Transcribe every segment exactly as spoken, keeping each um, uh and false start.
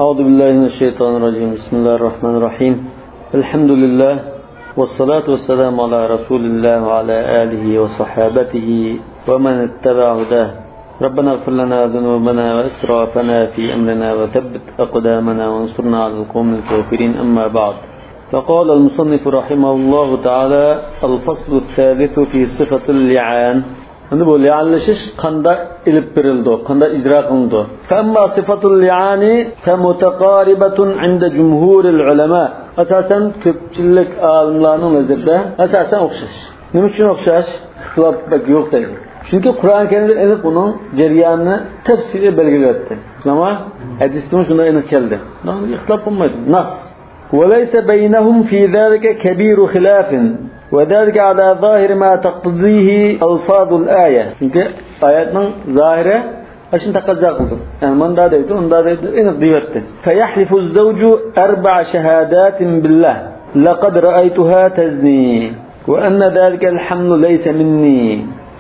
أعوذ بالله من الشيطان الرجيم. بسم الله الرحمن الرحيم. الحمد لله، والصلاة والسلام على رسول الله وعلى آله وصحابته ومن اتبع هداه. ربنا اغفر لنا ذنوبنا وإسرافنا في أمرنا وثبت أقدامنا وانصرنا على القوم الكافرين. أما بعد، فقال المصنف رحمه الله تعالى: الفصل الثالث في صفة اللعان. ئەمدى بۇ لىئانلىشىش قانداق ئېلىپ بېرىلىدۇ، قانداق ئىجرا قىلىنىدۇ؟ فأما صفة اللعان فمتقاربة عند جمهور العلماء. ئاساسەن كۆپچىلىك ئالىملارنىڭ نەزىرىدە ئاساسەن ئوخشاش. نېمە ئۈچۈن ئوخشاش؟ ئىختىلاپ بەك يوق دەيدۇ. چۈنكى قۇرئان كەرىمدە ئېنىق بۇنىڭ جەريانىنى تەپسىلىي بەلگىلەۋەتتى. شۇنداقمۇ؟ ھەدىستىمۇ شۇنداق ئېنىق كەلدى. بۇنىڭدا ئىختىلاپ بولمايدۇ. ناس. وليس بينهم في ذلك كبير خلاف، وذلك على ظاهر ما تقتضيه ألفاظ الآية. چۈنكى ئايەتنىڭ زاھىرى ئاشۇنى تەقەززا قىلىدۇ. يەنى مۇندا دەيدۇ، ئۇندا دەيدۇ، ئېنىق دېيىۋەتتى. فيحلف الزوج أربع شهادات بالله لقد رأيتها تزني، وأن ذلك الحمل ليس مني.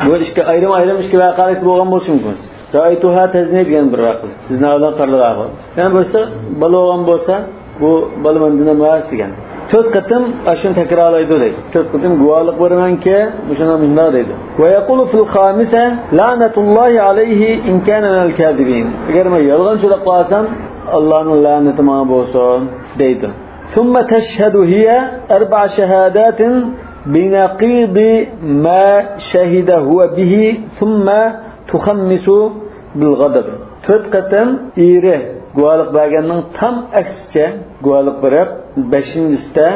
بۇ ئىككى ئايرىم-ئايرىم ئىككى ۋەقەلىك بولغان بولۇشى مۇمكىن. رأيتها تزني دېگەن بىر ۋەقە. زىنا بىلەن قارىلىغان. يەنە بىرسى بالا بولغان بولسا، بۇ بالا مەندىن ئەمەس دېگەن. تۆت قېتىم ئاشۇنى تەكرارلايدۇ دەيدۇ. تۆت قېتىم گۇۋاھلىق بېرىمەنكى، مۇشۇنى مۇشۇنداق دەيدۇ. ويقول في الخامسة لعنة الله عليه إن كان من الكاذبين. ئەگەر مەن يالغانچى سۆزلەپ قالسام، ئاللانىڭ لەنىتى ماڭا بولسۇن دەيدۇ. ثم تشهد هي أربع شهادات بنقيض ما شهد هو به ثم تخمس بالغضب. تۆت قېتىم ئېرى گۇۋاھلىق بەرگەننىڭ تام ئەكسىچە گۇۋاھلىق بېرىپ، بەشىنچىسىدە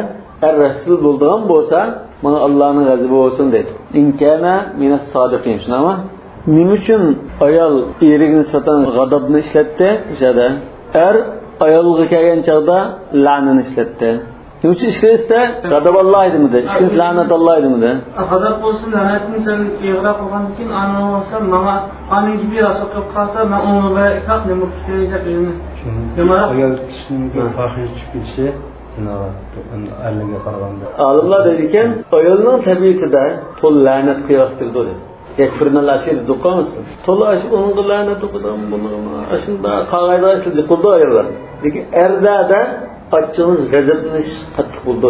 ئەر رەسۇل بولىدىغان بولسا، ماڭا ئاللانىڭ غەزىپى بولسۇن دەيدۇ. إن كان من الصادقين. شۇنداقمۇ؟ نېمە ئۈچۈن ئايال ئېرىگە نىسبەتەن غەزەپنى ئىشلەتتى؟ ئۇ يەردە ئەر ئايالغا كەلگەن چاغدا لەنەتنى ئىشلەتتى. نېمە ئۈچۈن ئىككىنچىسىدە غەزەپ ئاللا دېمىدى؟ ئىككىنچىسى لەنەت ئاللا دېمىدى؟ غەزەپ بولسا، لەنەتنى سەل ئېغىرراق قىلغاندىكىن، ئاندىن بولسا ماڭا ئاندىن كېيىن بىر رەسۇل قىلىپ قالسا، مەن ئۇنىڭغا بەك نېمە قىلىپ كېتەي دەپ ئۆزىنى. چۈنكى ئايال كىشىنىڭ بىر پاھىشە چىقىپ كېتىشى زىناغا، ئەرلەرگە قارىغاندا. ئالىملار دەيدىكەن، ئايالنىڭ تەبىئىتىدە تولا لەنەت قىلىۋاتىدۇ دەيدۇ. يەكفۇرنەل ئەشىر دېدۇق قالمىسۇن. تولا ئاشۇ ئۇنىڭغا لەنەت ئوقۇيدىغان بولىدىغان، ئاشۇنداق قاغايدىغان ئىشلار قىلىدۇ ئاياللار. لېكىن ئەرلەردە ئاچچىقلىنىش، غەزەپلىنىش قاتتىق بولىدۇ.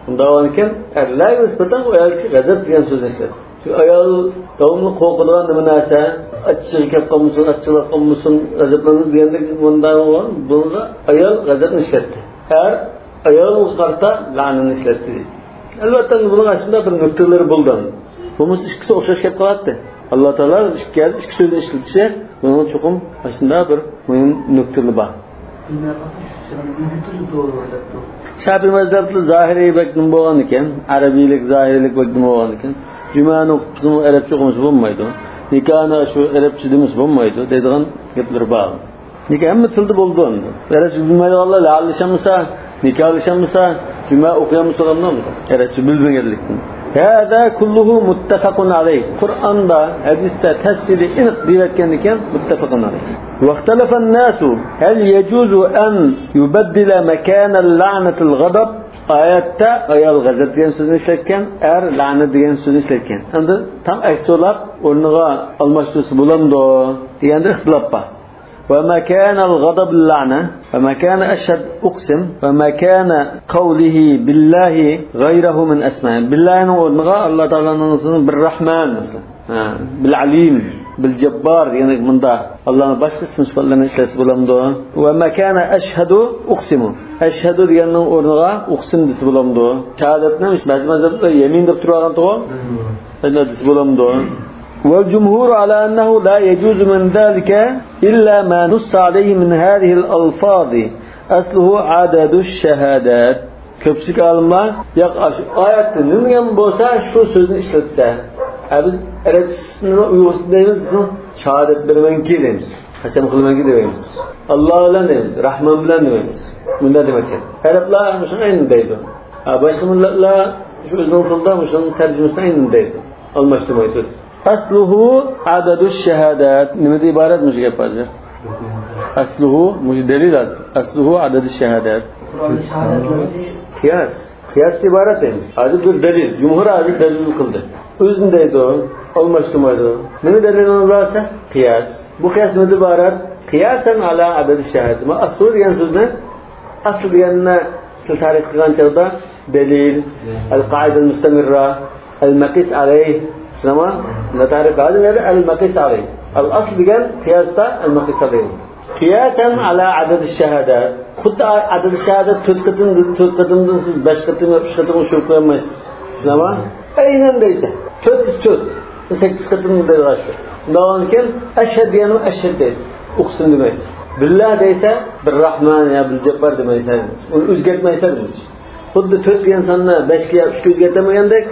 ئۇنداق بولغانىكەن، ئەرلەرگە نىسبەتەن ئۇ ئەر كىشى غەزەپ دېگەن سۆزنى ئىشلەتتى. چۈنكى ئايال داۋاملىق قورقىدىغان نېمە نەرسە، ئاچچىقى كەپ قالمىسۇن، ئاچچىقلاپ قالمىسۇن، غەزەپلەنمىسۇن دېگەندەك مۇنداق بولغان، بۇنىڭغا ئايال غەزەپنى ئىشلەتتى. ئەر ئايالغا قارىتا لەنەتنى ئىشلەتتى. ئەلۋەتتە، بۇنىڭ ئاشۇنداق بىر نۇقتىلىرى بولىدۇ. بولمىسا ئىككىسى ئوخشاش كەپ قالاتتى. ئاللا تائالا ئىككى، ئىككى سۆزنى ئىشلىتىشى بۇنىڭ چوقۇم ئاشۇنداق بىر مۇھىم نۇقتىلىرى بار. شەپىئىي مەزھەپتە زاھىرىي بەك نېمە بولغان ئىكەن، ئەرەبىيلىك، زاھىرىيلىك بەك نېمە بولغان ئىكەن، جۈمەنى ئوقۇتقۇزمۇ ئەرەبچە ئوقۇمىسا بولمايدۇ. نىكاھنى شۇ ئەرەبچە دېمىسە بولمايدۇ دەيدىغان گەپلىرى بار. نىكاھ ھەممە تىلدا بولىدۇ ئەمدى. ئەرەبچە بىلمەيدىغانلار لەنەتلىشەلمىسا، نىكاھلىشالمىسا، جۈمە ئوقۇيالمىسا بولامدۇ؟ ئەرەبچە بىلمىگەنلىكتىن. هذا كله متفق عليه. قۇرئاندا، ھەدىستە تەپسىلىي ئېنىق دېيىۋەتكەندىكىن، مۇتتەپەقۇن ئەلەيھ. واختلف الناس هل يجوز أن يبدل مكان اللعنة الغضب؟ ئايەتتە ئايال غەزەپ دېگەن سۆزنى ئىشلەتكەن، ئەر لەنەت دېگەن سۆزنى ئىشلەتكەن. ئەمدى تام ئەكسى بولاپ، ئورنىغا ئالماشتۇرسا بولامدۇ دېگەندە ئىختىلاپ بار. ومكان الغضب اللعنة، ومكان أشهد أقسم، ومكان قوله بالله غيره من أسمائه. بىللاھنىڭ ئورنىغا ئاللا تائالانىڭ ئىسمى بىر رەھمان، مەسىلەن. ھە، بىل ئەلىم، بىل جەببار دېگەندەك مۇنداق. ئاللانىڭ باشقا ئىسىم سۈپەتلىرىنى ئىشلەتسە بولامدۇ؟ ومكان أشهد أقسم. ئەشھەدۇ دېگەننىڭ ئورنىغا ئۇقسىم دېسە بولامدۇ؟ شاھادەتنى بەزى مەزھەپلەر يەمىن دەپ تۇرۇۋالغانتىغۇ. ئەشھەدۇ دېسە بولامدۇ؟ والجمهور على أنه لا يجوز من ذلك إلا ما نص عليه من هذه الألفاظ أصله عدد الشهادات. كۆپچىلىك ئالىملار، ياق، ئاشۇ ئايەتتە نېمە دېگەن بولسا، شۇ سۆزنى ئىشلەتسە. ھە، بىز ئەرەبچىسىنى ئۇيغۇرچە دەيمىز، بىزنىڭ شاھادەت بېرىمەنكى دەيمىز، قەسەم قىلىمەنكى دەيمىز. ئاللا بىلەن دەيمىز، رەھمان بىلەن دەيمىز. مۇنداق دېمەككەن. ئەرەبلەر مۇشۇنى ئەينى دەيدۇ. ھە، باشقا مىللەتلەر شۇ ئۆزىنىڭ تىلىدا مۇشۇنىڭ تەرجىمىسىنى ئەينى دەيدۇ. ئالماشتۇرمايدۇ. أصله عدد الشهادات. نېمىدىن ئىبارەت مۇشۇ گەپ ھازىر؟ أصله، مۇشۇ دەلىل ھازىر. أصله عدد الشهادات. قىياس. قىياستىن ئىبارەت ئەمدى. ھازىر بىر دەلىل. جۇمھۇر ھازىر دەلىل قىلدى. ئۆزىنى دەيدۇ، ئالماشتۇرمايدۇ. نېمە دەلىلىڭىز بار دېسە؟ قىياس. بۇ قىياس نېمىدىن ئىبارەت؟ قىياسەن ئالا ئەدەدى شاھىد. ما ئەسلى دېگەن سۆزنى، ئەسلى دېگەننى سىز تەرىپ قىلغان چاغدا دەلىل، ئەل قائىدە مۇستەمىررا، ئەل مەقىس ئەلەيھ. شۇنداقمۇ؟ مۇنداق تەرىپ قىلغان يەردە ئەل مەقىس ئەلەيھ. ئەل ئەسل دېگەن قىياستا ئەل مەقىس ئەلەيھ. قىياسەن ئالا ئەدەدى شاھادە. خۇددى ئەدەدى شاھادە تۆت قېتىم، تۆت قېتىمدىن سىز بەش قېتىم يا ئۈچ قېتىم ئۇچۇرۇپ قويالمايسىز. شۇنداقمۇ؟ ئەينەن دەيسەن. تۆت يۈز تۆت. سەككىز قېتىم دەيدىغان شۇ. شۇنداق بولغاندىكىن ئەشھەد دېگەننى ئەشھەد دەيسىز. ئۇقسىم دېمەيسىز. بىللا دەيسە، بىر راھمان يا بىر جاببار دېمەيسەن. ئۇنى ئۆزگەرتمەيسەن. خۇددى تۆت دېگەن ساننى بەشكە يا ئۈچكە ئۆزگەرتەلمىگەندەك،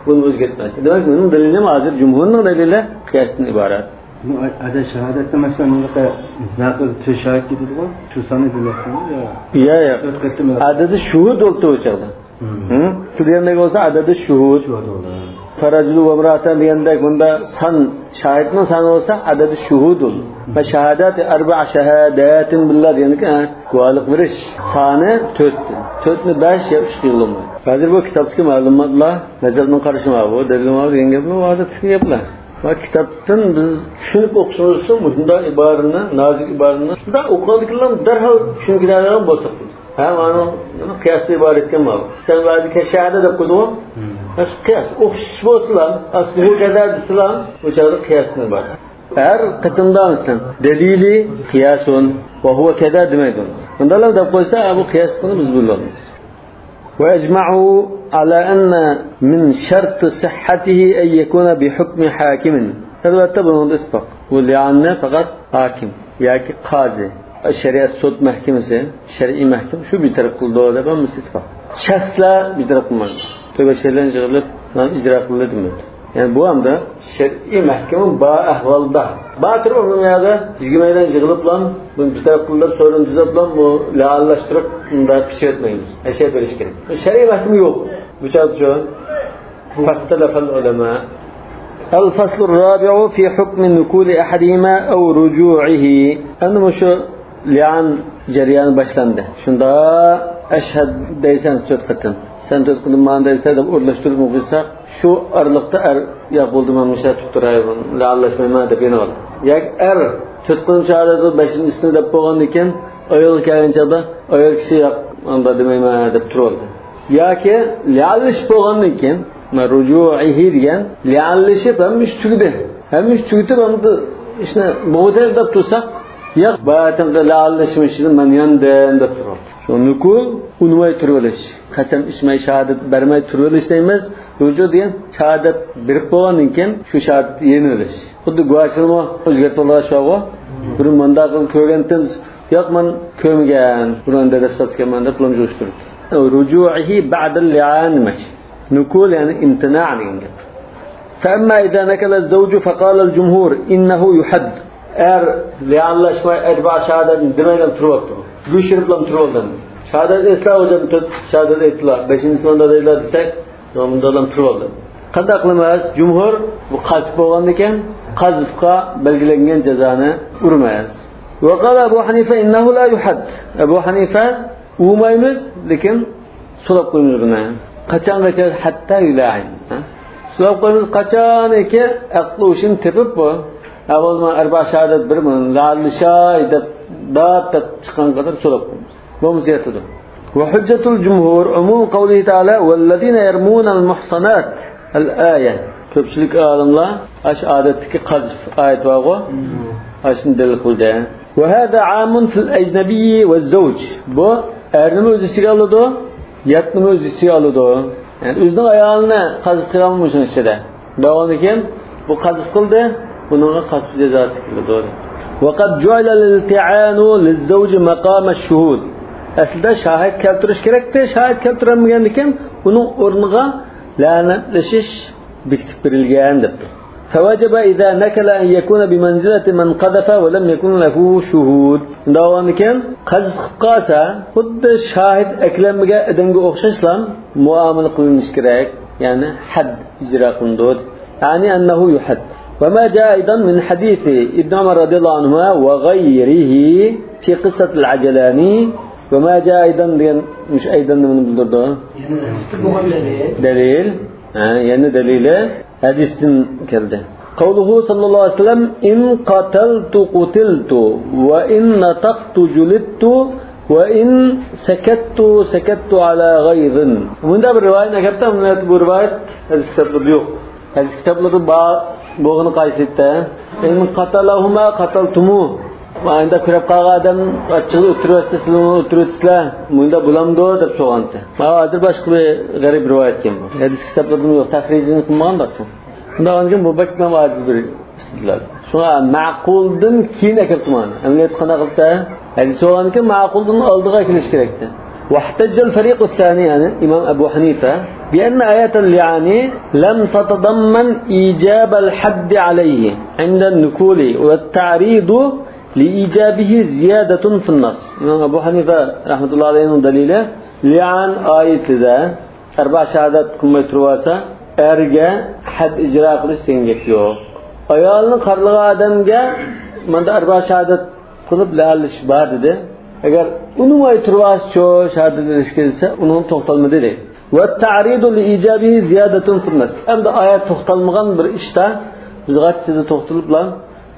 بۇنى ئۆزگەرتمەيسەن. دېمەك، مېنىڭ دەلىلىم ھازىر جۇمھۇرنىڭ دەلىلى قىياستىن ئىبارەت. بۇ ئەدەد شاھادەتتە، مەسىلەن، مۇنداق زاكىز تۆت شاھىت كېتىدىغۇ، شۇ ساننى بىلمەيسەن يا؟ يا، يا. تۆت قېتىم. ئەدەدى شۇھۇد بولۇپتۇ ئۇ چاغدا. مم. ھە؟ شۇ دېگەندەك بولسا، ئەدەدى شۇھۇد. شۇھۇد بولدى. فەرەجۇلۇ ۋەمرەئەتەن دېگەندەك، بۇندا سان، شاھىتنىڭ سانى بولسا، ئەدەدى شۇھۇدۇل. فەشاھاداتى ئەربەئە شاھاداتىن بىللا دېگەندىكى، ھە، گۇۋاھلىق بېرىش سانى تۆت. تۆتنى بەش يا ئۈچ قىلغىلى بولمايدۇ. ھازىر بۇ كىتابتىكى مەلۇماتلار، مەزھەپنىڭ قارىشى ماۋۇ، دەلىلى ماۋۇ دېگەن گەپلەر، ئادەتتىكى گەپلەر. ۋە كىتابتىن بىز چۈشىنىپ ئوقۇشىمىز ئۈچۈن مۇشۇنداق ئىبارىنى، نازۇك ئىبارىنى شۇنداق ئوقۇغاندىكىنلا دەرھال چۈشىنىپ كېتەلەيدىغان بولساق. ھەم ئانىڭ قىياستا ئىبارەتكەن ماۋۇ. سەن بەزى كەشەدە دەپ قويدۇڭغۇ. مم. ھە، شۇ قىياس. ئوخشاش بولسىلا، ئەسلىھۇ كەزا دېسىلا، بۇ چاغدا قىياستىن ئىبارەت. ھەر قېتىمدا مەسىلەن، دەلىلى قىياسۇن ۋە ھۇۋە كەزا دېمەيدۇ. بۇنداقلا دەپ قويسا، بۇ قىياستىن بىز بىلىۋالىمىز. وأجمعوا على أن من شرط صحته أن يكون بحكم حاكم. ئەلۋەتتە، بۇنىڭدا ئىتتىپاق. بۇ لىئاننى پەقەت ھاكىم ياكى قازى، شەرىئەت سوت مەھكىمىسى، شەرئىي مەھكىمە شۇ بىر تەرەپ قىلىدۇ دەپ ھەممىسى ئىتتىپاق. شەخسلەر بىر تەرەپ قىلمايدۇ. تۆت بەشەيلەن يىغىلىپ، مانا ئىجرا قىلدى دېمەيدۇ. يەنى بۇ ھەمدە شەرئىي مەھكىمە بار ئەھۋالدا، باتۇر ئۇنىڭ يەردە يىگىرمەيلەن يىغىلىپلا، بۇنى بىر تەرەپ قىلىپ، سورۇن تۈزۈپلا، بۇ لائانلاشتۇرۇپ، مۇنداق پىشىۋەتمەيمىز. ئەشيا بېرىش كېرەك. شەرئىي مەھكىمە يوق. بۇ چاغدا شۇ. فاختلف العلماء. الفصل الرابع في حكم نكول أحدهما أو رجوعه. ئەمدى مۇشۇ لىئان جەريانى باشلاندى. شۇنداق، ئەشھەد دەيسەن تۆت قېتىم، سەن تۆت قېتىم مانا دەيسەن دەپ ئورۇنلاشتۇرۇپ قىلساق، شۇ ئارىلىقتا ئەر، ياق بولدى، مەن مۇشۇ يەردە تۇرۇپ تۇراي، لائانلاشمايمەن دەپ يېنىۋالدى. ياكى ئەر تۆت قېتىم شاھادەت، بەشىنچىسىنى دەپ بولغاندىن كېيىن، ئايالغا كەلگەن چاغدا ئايال كىشى ياق، ئاندا دېمەيمەن دەپ تۇرۇۋالدى. ياكى لىئانلىشىپ بولغاندىن كېيىن، مانا رۇجۇئىھى دېگەن، لىئانلىشىپ ھەممە ئىش تۈگىدى. ھەممە ئىش تۈگىتىپ، ئەمدى ئىشنى بوغدەك دەپ تۇرساق، ياق، باتىنقى لىئانلىشىشىدىن مەن ياندىم دەپ تۇرۇۋالدى. شۇ نۇكۇل، ئۇنىماي تۇرۇۋېلىش. قەسەم ئىچمەي، شاھادەت بەرمەي تۇرۇۋېلىش دەيمىز. رۇجۇ دېگەن شاھادەت بېرىپ بولغاندىن كېيىن شۇ شاھادەتنى يېنىۋېلىش. خۇددى گۇۋاھچىلىقمۇ ئۆزگەرتىۋالغان شۇغۇ. بۇرۇن مۇنداق قىلىپ كۆرگەنتىم، ياق، مەن كۆرمىگەن، بۇرۇن دەپ ساتىدىكەنمەن دەپ لام جوشتۇرۇپ. رۇجۇئىھى بەئدەل لىئان دېمەك. نۇكۇل، يەنى ئىمتىنا دېگەن گەپ. فأما إذا نكل الزوج فقال الجمهور إنه يحد. ئەر لىئانلاشماي، ئەربە شاھادەتنى دېمەيلا تۇرۇۋاپتۇ. گۆشۈرۈپلا تۇرۇۋالدى. شاھادەت ئېيتسا، ھوجام، تۆت شاھادەت ئېيتتىلا، بەشىنچىسى مانا دەيلا دېسەك، مۇنداقلا تۇرۇۋالدى. قانداق قىلىمىز؟ جۇمھۇر، بۇ قەزف بولغاندىكىن، قەزفقا بەلگىلەنگەن جازانى ئۇرىمىز. وقال أبو حنيفة إنه لا يحد. ئەبۇ ھەنىفە، ئۇرمايمىز، لېكىن سولاپ قويىمىز بۇنى. قاچانغىچە؟ حتى يلاعن. ھە؟ سولاپ قويىمىز قاچانكى ئەقلى ھوشىنى تېپىپ بۇ. ئەۋۋەل مانا ئەربە شاھادەت بېرىمەن، لىئانلىشاي دەپ، دات دەپ چىققان قەدەر سولاپ قويىمىز. بولمىسا ياتىدۇ. وحجة الجمهور عموم قوله تعالى: والذين يرمون المحصنات. ئەل ئايە. كۆپچىلىك ئالىملار ئاشۇ ئادەتتىكى قەزف ئايەت بارغۇ، ئاشۇنى دەلىل قىلدى. وهذا عام في الأجنبي والزوج. بۇ ئەرنىمۇ ئۆز ئىچىگە ئالىدۇ، ياتنىمۇ ئۆز ئىچىگە ئالىدۇ. يەنى ئۆزىنىڭ ئايالىنى قەزف قىلغانمۇ شۇنىڭ ئىچىدە. دەۋالدىن كېيىن بۇ قەزف قىلدى، بۇنىڭغا قەزف جازاسى كېلىدۇ. وقد جعل الالتعان للزوج مقام الشهود. ئەسلىدە شاھىت كەلتۈرۈش كېرەكتى، شاھىت كەلتۈرەلمىگەندىن كېيىن ئۇنىڭ ئورنىغا لەنەتلىشىش بېكىتىپ بېرىلگەن دەپتۇ. فوجب إذا نكل أن يكون بمنزلة من قذف ولم يكن له شهود. شۇنداق بولغاندىكىن، قەزف قىلىپ قالسا، خۇددى شاھىت ئەكلەنمىگەن ئادەمگە ئوخشاشلا مۇئامىلە قىلىنىشى كېرەك. يەنى ھەد ئىجرا قىلىنىدۇ. يعني أنه يحد. وما جاء أيضا من حديث ابن عمر رضي الله عنهما وغيره في قصة العجلاني. وما جاء أيضا دېگەن مۇشۇ ئەيدان نېمىنى بىلدۈرىدۇ؟ يەنى ھەدىستە بولغان دەلىل. دەلىل. ھە، يەنە دەلىلى ھەدىستىن كەلدى. قوله صلى الله عليه وسلم: إن قتلت قتلت، وإن نطقت جلدت، وإن سكت سكت على غيظ. مۇنداق بىر رىۋايەتنى ئەكەپتۇ، بۇ رىۋايەت ھەدىس كىتابلىرىدا يوق. ھەدىس كىتابلىرىدا بار بولغىنى قايسى دېسە، إن قتلهما قتلتموه. ئەمدى كۆرۈپ قالغان ئادەم ئاچچىقىدا ئۆلتۈرۈۋەتسە، سىلەرمۇ ئۆلتۈرۈۋەتىسىلەر، مۇنداق بولامدۇ دەپ سورىغانتى. ھازىر باشقا بىر غەرىب رىۋايەتكەن بۇ. ھەدىس كىتابلىرىدىمۇ يوق، تەخرىجىنى قىلمىغان بارسا. شۇنداق ئىكەن، بۇ بەك ئاجىز بىر ئىستىدلال. شۇڭا مەقۇلدىن كېيىن ئەكەپتۇ مانا. ئەمەلىيەتتە قانداق قىلىپتۇ؟ ھەدىس بولغاندىكىن مەقۇلدىن ئالدىغا ئەكېلىش كېرەكتى. واحتج الفريق الثاني، يەنى ئىمام ئەبۇ ھەنىفە، بأن آية اللعان لم تتضمن إيجاب الحد عليه عند النكول والتعريض لإيجابه زيادة في النص. ئىمام ئەبۇ ھەنىفە رەھمەتۇللا ئەلەيھىنىڭ دەلىلى، لىئان ئايىتىدە ئەربا شاھادەت قىلماي تۇرۇۋالسا، ئەرگە ھەد ئىجرا قىلىش دېگەن گەپ يوق. ئايالىنى قارىلىغان ئادەمگە ماندا ئەربا شاھادەت قىلىپ لەئەنلىشىش بار دېدى. ئەگەر ئۇنىماي تۇرۇۋالسىچۇ شاھادەت بېرىشكە دېسە، ئۇنىڭ توختالمىدى دەيدۇ. والتعريض لإيجابه زيادة في النص. ئەمدى ئايەت توختالمىغان بىر ئىشتا بىز غاچچىدا توختىلىپلا،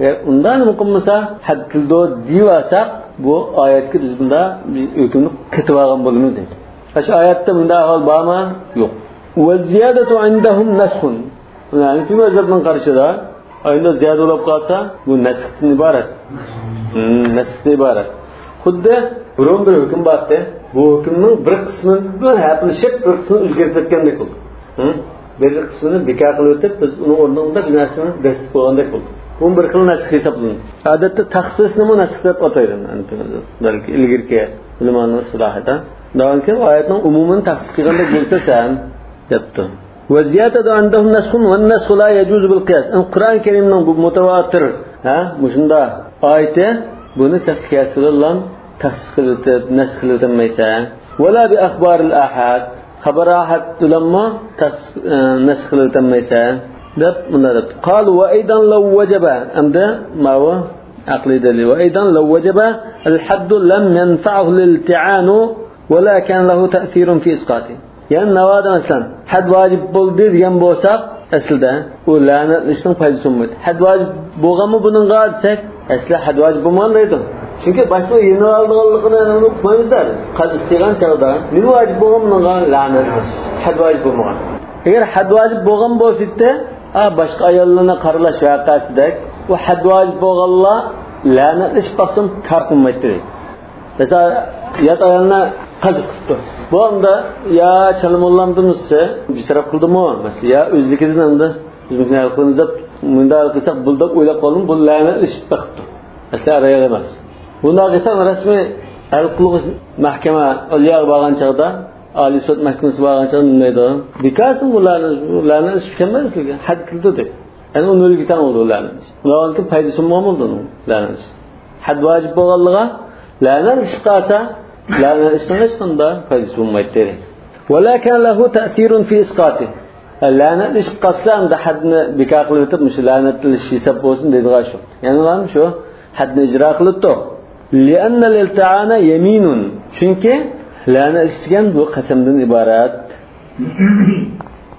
ئە، ئۇنداق نېمە قىلمىسا، ھەد قىلىدۇ دېيىۋالساق، بۇ ئايەتكە بىز بۇنداق بىر ھۆكۈمنى قېتىۋالغان بولىمىز دەيدۇ. ئاشۇ ئايەتتە بۇنداق ئەھۋال بارمۇ؟ يوق. والزيادة عندهم نسخ. يەنى ھەنەفىي مەزھەپنىڭ قارىشىدا ئاينىدا زىيادە بولۇپ قالسا، بۇ نەسختىن ئىبارەت. ھىم، نەسختىن ئىبارەت. خۇددى بۇرۇن بىر ھۆكۈم بارتى. بۇ ھۆكۈمنىڭ بىر قىسمىنى ھەپىلىشىپ، بىر قىسمىنى ئۆزگەرتىۋەتكەندەك بولدى. ھىم؟ بىر قىسمىنى بىكار قىلىۋېتىپ، بىز ئۇنىڭ ئورنىدا بىر نەرسىنى بەسلىپ قويغاندەك بولدى. بۇ بىر خىل نەسخ ھېسابلىنىدۇ. ئادەتتە تەخسىسنىمۇ نەسخ دەپ ئاتايدۇ، بەلكى ئىلگىرىكى ئۆلىمانىڭ ئىستىلاھىدا. داۋامكى ئايەتنىڭ ئومۇمىنى تەخسىس قىلغاندەك بولسا سەن دەپتۇ. والزيادة عندهم نسخ والنسخ لا يجوز بالقياس. ئەمدى قۇرئان كەرىمنىڭ بۇ مۇتەۋاتىر، ھە، مۇشۇنداق ئايىتى، بۇنى سەن قىياس بىلەن تەخسىس قىلىۋېتىپ، نەسخ قىلىۋېتەلمەيسەن. ولا بأخبار الآحاد، خەبەر ئاھاد بىلەنمۇ تەخسىس، ئە، نەسخ قىلىۋېتەلمەيسەن، دەپ مۇنداق دەپتۇ. قالوا وأيضا لو وجب، ئەمدى ماۋۇ ئەقلىي دەلىل. وأيضا لو وجب الحد لم ينفعه الالتعان ولا كان له تأثير في إسقاطه. يەنى ناۋادا مەسىلەن، ھەد ۋاجىپ بولدى دېگەن بولساق، ئەسلىدە ئۇ لەنەتلىشنىڭ پايدىسى بولمايدۇ. ھەد ۋاجىپ بولغانمۇ بۇنىڭغا دېسەك، ئەسلى ھەد ۋاجىپ بولمىغان دەيدۇ. چۈنكى باشقا يېنىۋالىدىغانلىقىنى ئۇقمايمىز-دە بىز. قەزىپ قىلغان چاغدا نېمە ۋاجىپ بولغان بۇنىڭغا؟ لەنەتلىش. ھەد ۋاجىپ بولمىغان. ئەگەر ھەد ۋاجىپ بولغان بولسىدى، ھا، باشقا ئاياللارنى قارىلاش ۋەقەسىدەك، ئۇ ھەد ۋاجىپ بولغانلار لەنەتلىشىپ باقسىمۇ كار قىلمايتتى دەيدۇ. مەسىلەن، يات ئايالنى قەزىپ قىپتۇ. بۇ ئاندا يا چالا موللامدىمۇ سىزسە، بىر تەرەپ قىلدىمۇ؟ مەسىلەن، يا ئۆزلۈكىدىن ئەمدى بىزنىڭكىنى ھەل قىلىمىز دەپ مۇنداق ھەل قىلساق بولىدۇ دەپ ئويلاپ قالدىم، بۇ لەنەتلىشىپ بېقىپتۇ. مەسىلەن، ئەر ئايال ئەمەس. بۇنداق قىلساق رەسمىي ھەل قىلغۇچ مەھكەمە ئالىياغا بارغان چاغدا، ئالىي سوت مەھكىمىسى بارغان چاغدا نېمە دەيدۇ؟ بىكارسىڭ بۇ لەنەت، لەنەتلىشىپ كەلمەيدۇ سىلەرگە. ھەد كىرىدۇ دەيدۇ. يەنى ئۇ نۆلگە تەڭ بولىدۇ لەنەتلىشىش. ئۇنىڭدىن كېيىن پايدىسى بولمىغان بولىدۇ ئۇنىڭ لەنەتلىشىش. ھەد ۋاجىپ بولغانلىقىغا لەنەتلىشىپ قالسا، لەنەتلىشىشنىڭ ھېچقانداق پايدىسى بولمايتتى. ولا كان له تأثير في إسقاطه. لەنەتلىشىپ قالسا، ئەمدى ھەدنى بىكار قىلىۋېتىپ، مۇشۇ لەنەتلىشىش ھېساب بولسۇن دەيدىغان ئىش يوق. يەنىلا شۇ ھەدنى ئىجرا قىلىپتۇ. لأن الالتعان يمين. چۈنكى لەنەتلىشىش دېگەن بۇ قەسەمدىن ئىبارەت.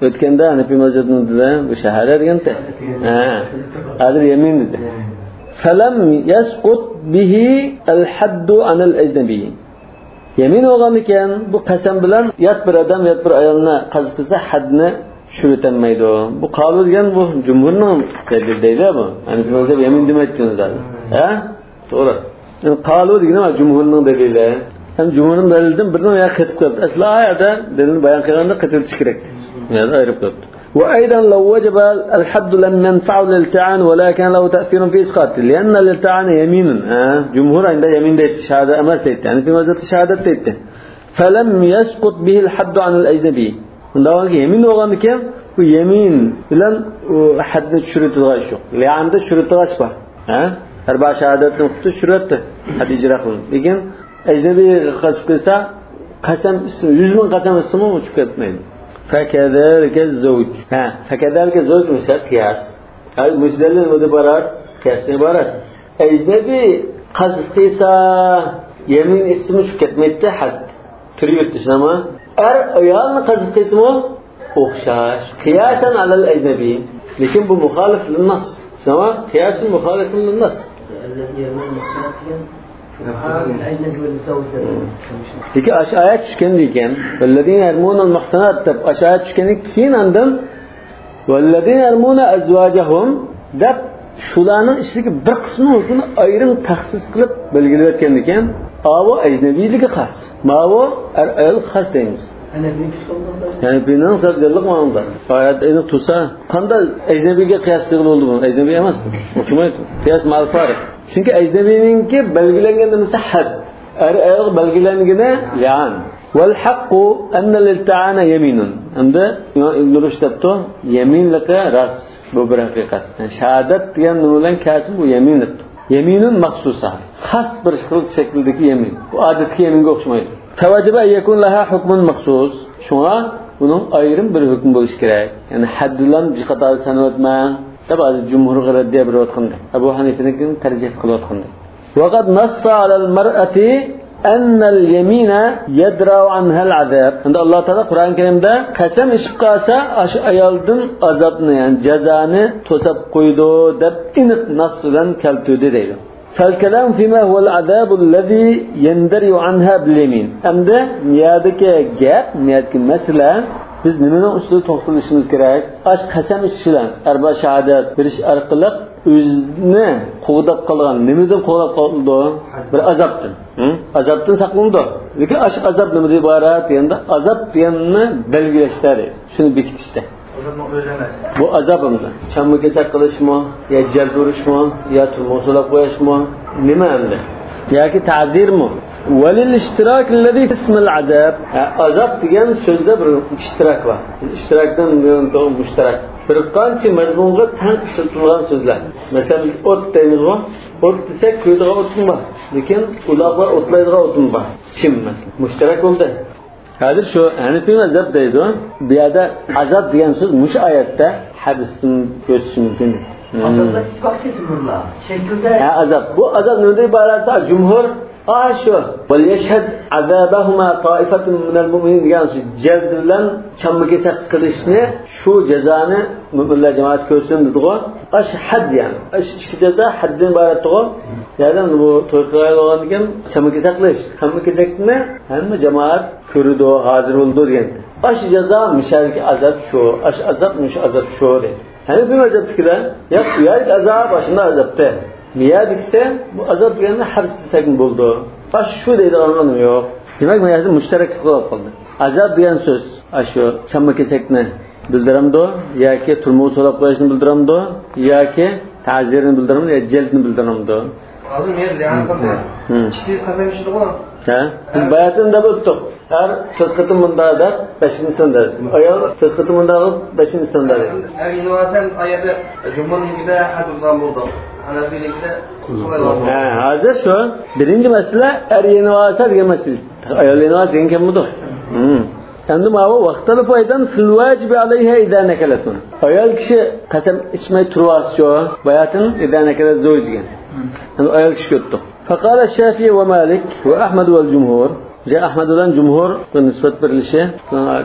ئۆتكەندە ھەنەفىي مەزھەپنىڭ دېدى، بۇ شاھادە دېگەنتى. ھە. ھازىر يەمىن دېدى. فلم يسقط به الحد عن الأجنبي. يەمىن بولغاندىكىن، بۇ قەسەم بىلەن يات بىر ئادەم يات بىر ئايالنى قەزىپ قىلسا، ھەدنى چۈشۈرۈۋېتەلمەيدۇ. بۇ قالۇ دېگەن بۇ جۇمھۇرنىڭ دەلىلى دەيدۇ بۇ. ھەنەفىي مەزھەپ يەمىن دېمەيتتى زادى. ھە؟ توغرا. يەنى قالۇ دېگىنى مانا جۇمھۇرنىڭ دەلىلى. ھەم جۇمھۇرنىڭ دەلىلىدىن بىرنى يا قېتىپ قىلىپتۇ. ئەسلى ئايەتتە دەلىلنى بايان قىلغاندا قېتىۋېتىش كېرەك. يەنى ئايرىپ قىلىپتۇ. وأيضا لو وجب الحد لم ينفعه الالتعان ولا كان له تأثير في إسقاطه لأن الالتعان يمين. ھە، جۇمھۇر ئەمدى يەمىن دەيتتى، شاھادەت ئەمەس دەيتتى. ھەنەفىي مەزھەپتە شاھادەت دەيتتى. فلم يسقط به الحد عن الأجنبي. ئۇنداق بولغانكى يەمىن بولغاندىكىن، بۇ يەمىن بىلەن ئۇ ھەدنى چۈشۈرۈۋېتىدىغان ئىش يوق. لەئەندە چۈشۈرۈۋېتىدىغان ئىش بار. ھە؟ ئەربا شاھادەتنى ئۇقتى، چۈشۈرۈۋەتتى. ھەد ئىجرا قىلىندى. لېكىن ئەجنەبىي قەزىپ قىلسا، قەسەم ئىچسىمۇ، يۈز مىڭ قەسەم ئىچسىمۇ چۈشۈپ كەتمەيدۇ. فكذلك الزوج. ھە، فكذلك الزوج مۇشۇ قىياس. ھە، مۇشۇ دەلىل نېمىدىن ئىبارەت؟ قىياستىن ئىبارەت. ئەجنەبىي قەزىپ قىلسا، يەمىن ئېيتسىمۇ چۈشۈپ كەتمەيتتى ھەد. تۈرى يۇرتدىشىنىمۇ. ئەر ئايالنى قەزىپ قىلسىمۇ، ئوخشاش. قىياسەن ئەلەل ئەجنەبىي. لېكىن بۇ مۇخالىف لىنناس. شۇڭا قىياسۇن مۇخالىفۇن لىنناس. الذي يرمون المحصنات دېگەن فۇقەھائۇل ئەجنەبىي ۋەل زەۋجات. لېكىن ئاشۇ ئايەت چۈشكەندىن كېيىن، ۋەللەزىنە يەرمۇنەل مۇھسانات دەپ ئاشۇ ئايەت چۈشكەندىن كېيىن ئاندىن ۋەللەزىنە يەرمۇنە ئەزۋاجەھۇم دەپ شۇلارنىڭ ئىچىدىكى بىر قىسمىنىڭ ھۆكمىنى ئايرىم تەخسىس قىلىپ بەلگىلەپ ئۆتكەندىكەن، ئاۋۇ ئەجنەبىيلىكى خاس، ماۋۇ ئەر ئايالغا خاس دەيمىز. ھەنەفىينىڭ سەل جانلىق ماڭىدا. ئايەت ئېنىق تۇرسا، قانداق ئەجنەبىيگە قىياس قىلغىلى بولىدۇ بۇ؟ ئەجنەبىي ئەمەس بۇ. ئوخشىمايدۇ. قىياس مەل فارىق. چۈنكى ئەجنەبىينىڭكى بەلگىلەنگەن نېمىسى ھەد. ئەر ئايالغا بەلگىلەنگىنى لىئان. ۋەل ھەققۇ ئەننەل ئىلتىئانە يەمىنۇن. ئەمدى ئىمام ئىبن رۇشد دەپتۇ، يەمىنلىقى راست، بۇ بىر ھەقىقەت. يەنى شاھادەت دېگەن نېمە بىلەن كەلسۇن، بۇ يەمىنلىقتۇر. يەمىنۇن مەخسۇسا، خاس بىر خىل شەكىلدىكى يەمىن. بۇ ئادەتتىكى يەمىنگە ئوخشىمايدۇ. فەۋەجەبە ئەن يەكۇنە لەھا ھۇكمۇن مەخسۇس. شۇڭا بۇنىڭ ئايرىم بىر ھۆكمى بولۇشى كېرەك. يەنى ھەد بىلەن بىر قاتاردا سانىۋەتمەڭ دەپ ھازىر جۇمھۇرغا رەددىيە بېرىۋاتقاندا، ئەبۇ ھەنىفىنىڭكىنى تەرجىھ قىلىۋاتقاندا. ۋەقەد نەسسە ئەلەل مەرئەتى ئەننەل يەمىنە يەدرەئۇ ئەنھەل ئەزاب. ئەمدى ئاللا تائالا قۇرئان كەرىمدە قەسەم ئىچىپ قالسا، ئاشۇ ئايالدىن ئازابنى، يەنى جازانى توساپ قويىدۇ دەپ ئېنىق نەسس بىلەن كەلتۈردى دەيدۇ. فەل كەلامۇ فىما ھۇۋەل ئەزابۇللەزى يەندەرىئۇ ئەنھا بىل يەمىن. ئەمدى مۇ يەردىكى گەپ، مۇ يەردىكى مەسىلە، بىز نېمىنىڭ ئۈستىدە توختىلىشىمىز كېرەك؟ ئاش قەسەم ئىچىش بىلەن ئەربا شاھادەت بېرىش ئارقىلىق ئۆزىنى قوغداپ قالغان، نېمىدىن قوغداپ قالىدۇ؟ بىر ئازابتىن. ھە؟ ئازابتىن ساقلىنىدۇ. لېكىن ئاشۇ ئازاب نېمىدىن ئىبارەت دېگەندە، ئازاب دېگەننى بەلگىلەشتە دەيدۇ. شۇنى بېكىتىشتە. ئازابنىڭ ئۆزى ئەمەس. بۇ ئازاب ئەمدى. چامما كېسەك قىلىشمۇ، يا جەلدە ئۇرۇشمۇ، يا تۈرمىگە سولاپ قويۇشمۇ، نېمە ئەمدى؟ ياكى تەزىرمۇ؟ ۋەلىل ئىشتىراكىللەزى فىسمىل ئازاب. ھە، ئازاب دېگەن سۆزدە بىر ئىشتىراك بار. بىز ئىشتىراكنى مۇشتەرەك. بىر قانچە مەزمۇنغا تەڭ ئىشلىتىلغان سۆزلەر. مەسىلەن، بىز ئوت دەيمىزغۇ؟ ئوت دېسەك، كۆيىدىغان ئوتمۇ بار. لېكىن ئۇلاغلار ئوتلايدىغان ئوتمۇ بار. چىم، مەسىلەن. مۇشتەرەك بولدى. ھازىر شۇ ھەنىفىي مەزھەپ دەيدۇ. بۇ يەردە ئازاب دېگەن سۆز مۇشۇ ئايەتتە ھەدىستىن كۆرسىتىش مۇمكىن. ئازابتا ئىككى پارچە تۆمۈرلەر شەكلىدە. ھە، ئازاب. بۇ ئازاب نېمىدىن ئىبارەت؟ جۇمھۇر، ھە، شۇ. ۋەليەشھەد ئەزابەھۇما تائىفەتۇن مىنەل مۇئمىنىن دېگەن سۆز. جەلد بىلەن چامما كېسەك قىلىشنى، شۇ جازانى مۆمىنلەر جامائەت كۆرسۇن دېدىغۇ. ئاش ھەد يەنى. ئاش ئىككى جازا ھەددىن ئىبارەتتىغۇ. يەنى بۇ توي قىلغان بولغاندىكىن چامما كېسەك قىلىش، چامما كېسەكنى ھەممە جامائەت كۆرىدۇ، ھازىر بولىدۇ دېگەن. ئاش جازا مۇشەدىكى ئازاب شۇ، ئاش ئازاب مۇشۇ ئازاب شۇ دەيدۇ. ھەنىفىي مەزھەپتىكىلەر ياق، ئۇ يەردىكى ئازاب ئاشۇنداق ئازابتى. بۇ يەردىكىسى بۇ ئازاب دېگەننى ھەبس دېسەكمۇ بولىدۇ. ئاش شۇ دەيدىغان يوق. دېمەك، بۇ يەردە مۇشتەرەكلىك بولۇپ قالدى. ئازاب دېگەن سۆز ئاشۇ چامما كېسەكنى بىلدۈرەمدۇ ياكى تۈرمىگە سولاپ قويۇشنى بىلدۈرەمدۇ ياكى تەزىرنى بىلدۈرەمدۇ يا جەلدنى بىلدۈرەمدۇ؟ ھازىر مەن لىئان قىلدى. ھىم. ئىككى يۈز قەسەم ئىچىدىغۇ. ھە؟ بىز باياتىن دەپ ئۆتتۇق. ئەر تۆت قېتىم مۇنداق دەپ بەشىنچى ساندا. ئايال تۆت قېتىم مۇنداق دەپ بەشىنچى ساندا. ئەر يېنىۋالسا ئايەتتە جۇمھۇرنىڭكىدە ھەد ئۇلغان بولدى. ھەنەفىينىڭكىدە قولايلىغان بولدى. ھە، ھازىر شۇ بىرىنچى مەسىلە ئەر يېنىۋالسا دېگەن مەسىلە. ئايال يېنىۋالسا دېگەن كەلمىدۇ. ھىم. ئەمدى ماۋۇ ۋەختەلەفۇ ئەيزەن فىل ۋاجىبى ئەلەيھا ئىزا نەكەلەتۇن. ئايال كىشى قەسەم ئىچمەي تۇرۇۋالسىچۇ، باياتىن ئىزا نەكەلەت زەۋج دېگەن. ئەمدى ئايال كىشى كۆتتۇق. فقال الشافعي ومالك وأحمد والجمهور. ئەھمەد بىلەن جۇمھۇر نىسبەت بېرىلىشى،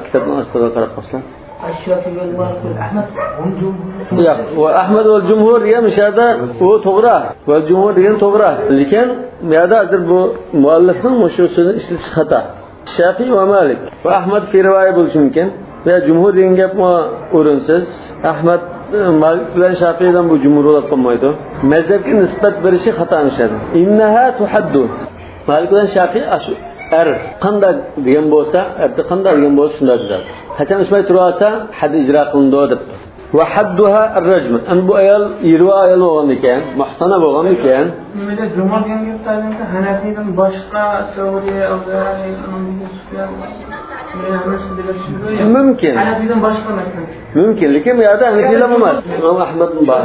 كىتابنىڭ ئاستىغا قاراپ باقسىلا. الشافعي والمالك وأحمد والجمهور. ياق، وأحمد والجمهور دېگەن مۇشۇ يەردە ئۇ توغرا، ۋەل جۇمھۇر دېگەن توغرا. لېكىن بۇ يەردە ھازىر بۇ مۇئەللىفنىڭ مۇشۇ سۆزىنى ئىشلىتىشى خاتا. شافىئى ۋە مالىك ۋە ئەھمەد فى رىۋايە بولۇشى مۇمكىن. ۋە جۇمھۇر دېگەن گەپمۇ ئورۇنسىز. ئەھمەد، مالىك بىلەن شافىئىدىن بۇ جۇمھۇر بولۇپ قالمايدۇ. مەزھەپكە نىسبەت بېرىشى خاتا مۇشۇ يەردە. إنها تحد. مالىك بىلەن شافىئى ئاشۇ ئەر قانداق دېگەن بولسا، ئەردە قانداق دېگەن بولسا شۇنداق دېدى. قەسەم ئىچمەي تۇرۇۋالسا، ھەددى ئىجرا قىلىنىدۇ دەپتۇ. ۋە ھەددۇھا ئەر-رەجم. ئەمدى بۇ ئايال يېرۋا ئايال بولغاندىكەن، مۇھسانا بولغاندىكەن. نېمىدە جۇمھۇر دېگەن گەپتە ھەنەفىيدىن باشقا سەۋرى، ئەۋزائى، ئۇنىڭ بىلەن سۇفيان، مۇمكىن. ھەنەفىيدىن باشقا مەسىلەن. مۇمكىن، لېكىن بۇ يەردە ھەنەفىيلەرمۇ بار. ئىمام ئەھمەدمۇ بار.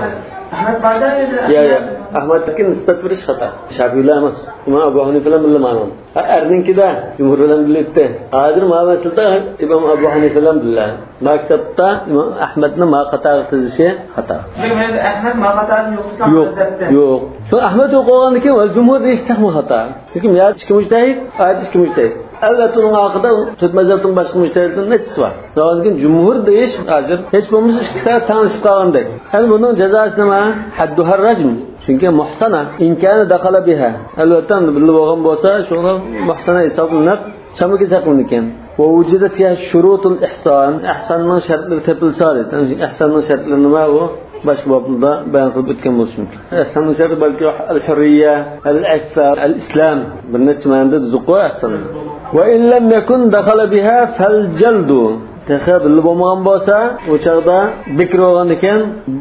ئەھمەد باردا ئىدى. يا، يا. ئەھمەدكە نىسبەت بېرىش خاتا. شافىئىلەر ئەمەس. ئىمام ئەبۇ ھەنىفە بىلەن بىللە مانا. ھە، ئەرنىڭكىدە جۇمھۇر بىلەن بىللە ئۆتتى. ھازىر ما مەسىلىدە ئىمام ئەبۇ ھەنىفە بىلەن بىللە. ما كىتابتا ئىمام ئەھمەدنى ما قاتارغا تىزىشى خاتا. ئەھمەد ما قاتارغا يوق. يوق. شۇ ئەھمەد يوق بولغاندىن كېيىن ۋەل جۇمھۇر دېيىش تېخىمۇ خاتا. چۈنكى بۇ يەردە ئىككى مۇجتەھىد، ئايەتتە ئىككى مۇجتەھىد. ئەلۋەتتە، ئۇنىڭ ئارقىدا تۆت مەزھەپنىڭ باشقا مۇجتەھىدلىرىنىڭ نەچچىسى بار. شۇنىڭ ئۈچۈن جۇمھۇر دېيىش ھازىر ھېچ بولمىسا ئىككى تەرەپ تەڭلىشىپ قالغاندەك. ئەمدى بۇنىڭ جازاسى نېمە؟ ھەددۇھەر رەجم. چۈنكى مۇھسانا، ئىن كانە دەخەلە بىھا. ئەلۋەتتە، ئەمدى بىللە بولغان بولسا، شۇڭا مۇھسانا ھېسابلىنىپ، چامىكى ساقلىنىدىكەن. ۋە ۋۇجىدەت فىھا شۇرۇتۇل ئىھسان، ئىھساننىڭ شەرتلىرى تېپىلسا دېدى. ئىھساننىڭ شەرتلىرى نېمە؟ ئۇ باشقا بابلاردا بايان قىلىپ ئۆتكەن بولۇشى مۇمكىن. ئىھساننىڭ شەرتى بەلكى ئەل ھۇررىيە، ئەل ئىففە، ئەل ئىسلام، بىر نەچچە مەنىدە دېدۇققۇ ئىھسان. ۋە ئىن لەم يەكۇن دەخەلە بىھا فەل جەلدۇ. تېخى بىللە بولمىغان بولسا، ئۇ چاغدا بىكىر بولغاندىكىن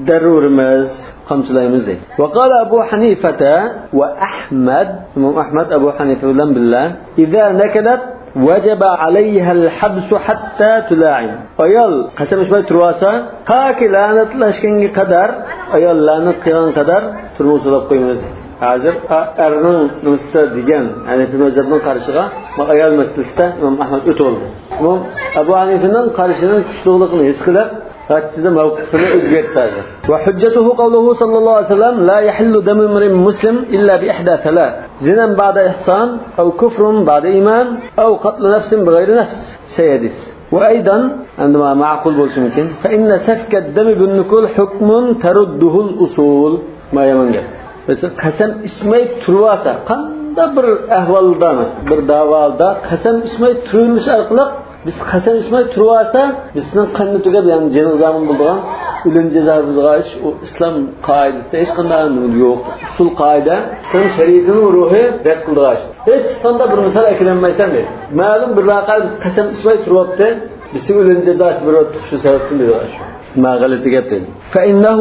دەررۇ ئۇرىمىز، قامچىلايمىز دەيدۇ. ۋە قالە ئەبۇ ھەنىفەتە ۋە ئەھمەد، ئىمام ئەھمەد ئەبۇ ھەنىفە بىلەن بىللە، ئىزا نەكەلەت ۋەجەبە ئەلەيھەل ھەبسۇ ھەتتا تۇلائىن. ئايال قەسەم ئىچمەي تۇرۇۋالسا، تاكى لەنەتلەشكەنگە قەدەر، ئايال لەنەت قىلغان قەدەر تۈرمىگە سولاپ قويىمىز. ھازىر ئا-، ئەرنىڭ نېمىسىدە دېگەن ھەنىفىي مەزھەپنىڭ قارىشىغا، ما ئايال مەسىلىسىدە ئىمام ئەھمەد ئۆتۈۋالدى. ئىمام ئەبۇ ھەنىفىنىڭ قارىشىنىڭ كۈچلۈكلۈكىنى ھېس قىلىپ، قارشىسىدا مەۋقىپىنى ئۆزگەرتتى ھازىر. ۋە ھۇججەتۇھۇ قەۋلۇھۇ ساللاللاھۇ ئەلەيھى ۋەسەللەم، لا يەھىللۇ دەمۇ ئىمرىئىن مۇسلىم ئىللا بىئىھدا سەلەس. زىنان بەئدە ئىھسان، ئەۋ كۇفرۇن بەئدە ئىمان، ئەۋ قەتلۇ نەفسىن بىغەيرى نەفس. سەي ھەدىس. ۋە ئەيدەن، ئەمدى ما-، مەقۇل بولۇشى مۇمكىن. فە ئىننە سەفكەت دەمى بىن نۇكۇل ھۇكمۇن تەرۇددۇھۇل ئۇسۇل. ما يامان گەپ. مەسىلەن، قەسەم ئىچمەي تۇرۇۋالسا، قانداق بىر ئەھۋالدا، مەسىلەن، بىر داۋادا قەسەم ئىچمەي تۇرۇۋېلىش ئارقىلىق، بىز قەسەم ئىچمەي تۇرۇۋالسا، بىزنىڭ قاننى تۈگەپ، يەنى جېنىغا زامىن بولىدىغان ئۆلۈم جازا بېرىدىغان ئىش، ئۇ ئىسلام قائىدىسىدە ھېچقانداق نېمە يوق، ئۇسۇل قائىدە، ئىسلام شەرىئىتىنىڭ روھى رەت قىلىدىغان ئىش. ھېچقانداق بىر مىسال ئەكېلەلمەيسەن دەيدۇ. مەلۇم بىر ۋەقە قەسەم ئىچمەي تۇرۇۋاپتۇ، بىزگە ئۆلۈم جازاسى بېرىۋاتىدۇ شۇ سەۋەبتىن دەيدۇ. ما غەلىتە گەپ دەيدۇ. فإنه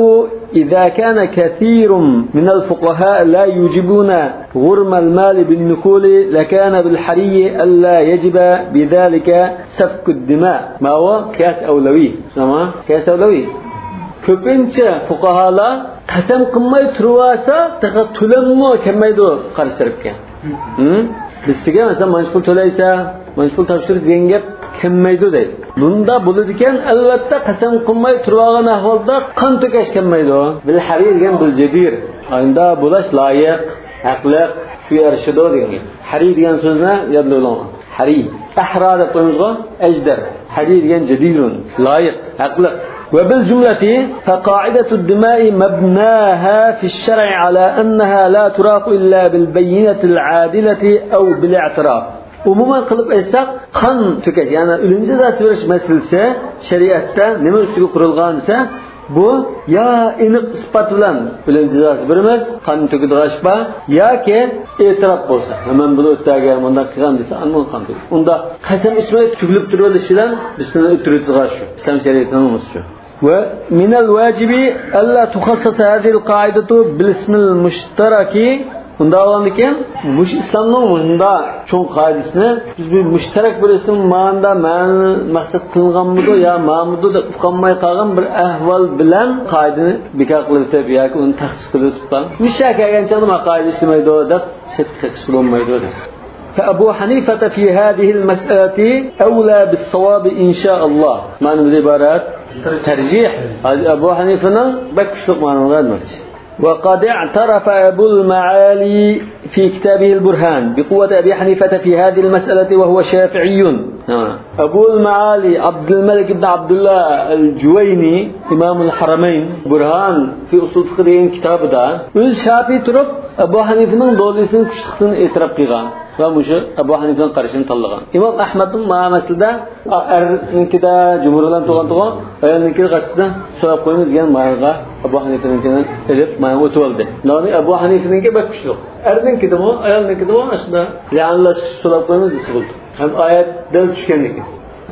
إذا كان كثير من الفقهاء لا يوجبون غرم المال بالنكول لكان بالحري ألا يجب بذلك سفك الدماء. ماۋۇ قىياس ئەۋلەۋى. شۇنداقمۇ؟ قىياس ئەۋلەۋى. كۆپىنچە فۇقاھالار قەسەم قىلماي تۇرۇۋالسا، تېخى تۆلەممۇ كەلمەيدۇ قارشى تەرەپكە. ھىم؟ بىز سىزگە، مەسىلەن، مانچە پۇل تۆلەيسە، مانچە پۇل تاپشۇرىسىز دېگەن گەپ كەلمەيدۇ دەيدۇ. بۇندا بولىدىكەن، ئەلۋەتتە، قەسەم قىلماي تۇرۇۋالغان ئەھۋالدا قان تۆكەش كەلمەيدۇ. بىل ھەرى دېگەن بىل جەدىر. ئاندا بولاش لايىق، ھەقلىق، شۇ يارىشىدۇ دېگەن گەپ. ھەرى دېگەن سۆزنى يادلىۋېلىڭلار. ھەرى. ئەھرا دەپ قويىمىزغۇ، ئەجدەر. ھەرى دېگەن جەدىرۇن، لايىق، ھەقلىق. وبالجملة فقاعدة الدماء مبناها في الشرع على أنها لا تراق إلا بالبينة العادلة أو بالاعتراف. ئومۇمەن قىلىپ ئېيتساق، قان تۆكۈش، يەنى ئۆلۈم جازاسى بېرىش مەسىلىسى شەرىئەتتە نېمە ئۈستىگە قۇرۇلغان دېسە، بۇ يا ئېنىق ئىسپات بىلەن ئۆلۈم جازاسى بېرىمىز، قان تۆكىدىغان ئىش بار، ياكى ئېتىراپ بولسا، مەن بۇنى ئۆتەرگە مۇنداق قىلغان دېسە، ئاندىن قان تۆكىدۇ. ئۇنداق قەسەم ئىچمەي تۈگۈلۈپ تۇرۇۋېلىش بىلەن بىز سېنى ئۆتتۈرۈۋېتىدىغان شۇ. ئىسلام شەرىئىتىنىڭ نومۇسى شۇ. ومن الواجب ألا تخصص هذه القاعدة بالاسم المشترك. ئۇنداق بولغاندىكىن، مۇشۇ ئىسلامنىڭ مۇشۇنداق چوڭ قائىدىسىنى بىز بىر مۇشتەرەك بىر ئىسىم مانىدا مەن-، مەقسەت قىلىنغانمىدۇ يا مامىدۇ دەپ ئۇقالماي قالغان بىر ئەھۋال بىلەن قائىدىنى بىكار قىلىۋېتىپ ياكى ئۇنى تەخسىس قىلىۋېتىپ قالغان. مۇشۇ يەرگە كەلگەن چاغدا ما قائىدە ئىشلىمەيدۇ دەپ سەتكە قېقىشقا بولمايدۇ دەپ. فأبو حنيفة في هذه المسألة أولى بالصواب إن شاء الله. مانا بۇ ئىبارەت تەرجىھ. ئەبۇ ھەنىفىنىڭ بەك كۈچلۈك مانىلىرى. وقد اعترف أبو المعالي في كتابه البرهان بقوة أبي حنيفة في هذه المسألة وهو شافعي. ھا. ئەبۇل مەئالى ئابدۇلمەلىك ئىبن ئابدۇللا ئەل جۇۋەينى، ئىمامۇل ھەرەمەين، بۇرھان في أصول الفقه دېگەن كىتابىدا ئۆزى شافىي تۇرۇپ، ئەبۇ ھەنىفىنىڭ دولىسىنىڭ كۈچلۈكلۈكىنى ئېتىراپ قىلغان ۋە مۇشۇ ئەبۇ ھەنىفىنىڭ قارىشىنى تاللىغان. ئىمام ئەھمەدمۇ مانا مەسىلىدە، ئا، ئەرنىڭكىدە جۇمھۇر بىلەن تۇغان تۇغان، ئايالنىڭكىدە قارشىسىدا سوراپ قويىمىز دېگەن مايغا ئەبۇ ھەنىفىنىڭكىنى ئېلىپ، مايغا ئۆتۈۋالدى. داۋامى ئەبۇ ھەنىفىنىڭكى بەك كۈچلۈك. ئەرنىڭكىدىمۇ، ئايالنىڭكىدىمۇ ئاشۇنداق لەئەنلەش سوراپ قويىمىز دېسە بولدى. ھەم ئايەت دەل چۈشكەندىكىن.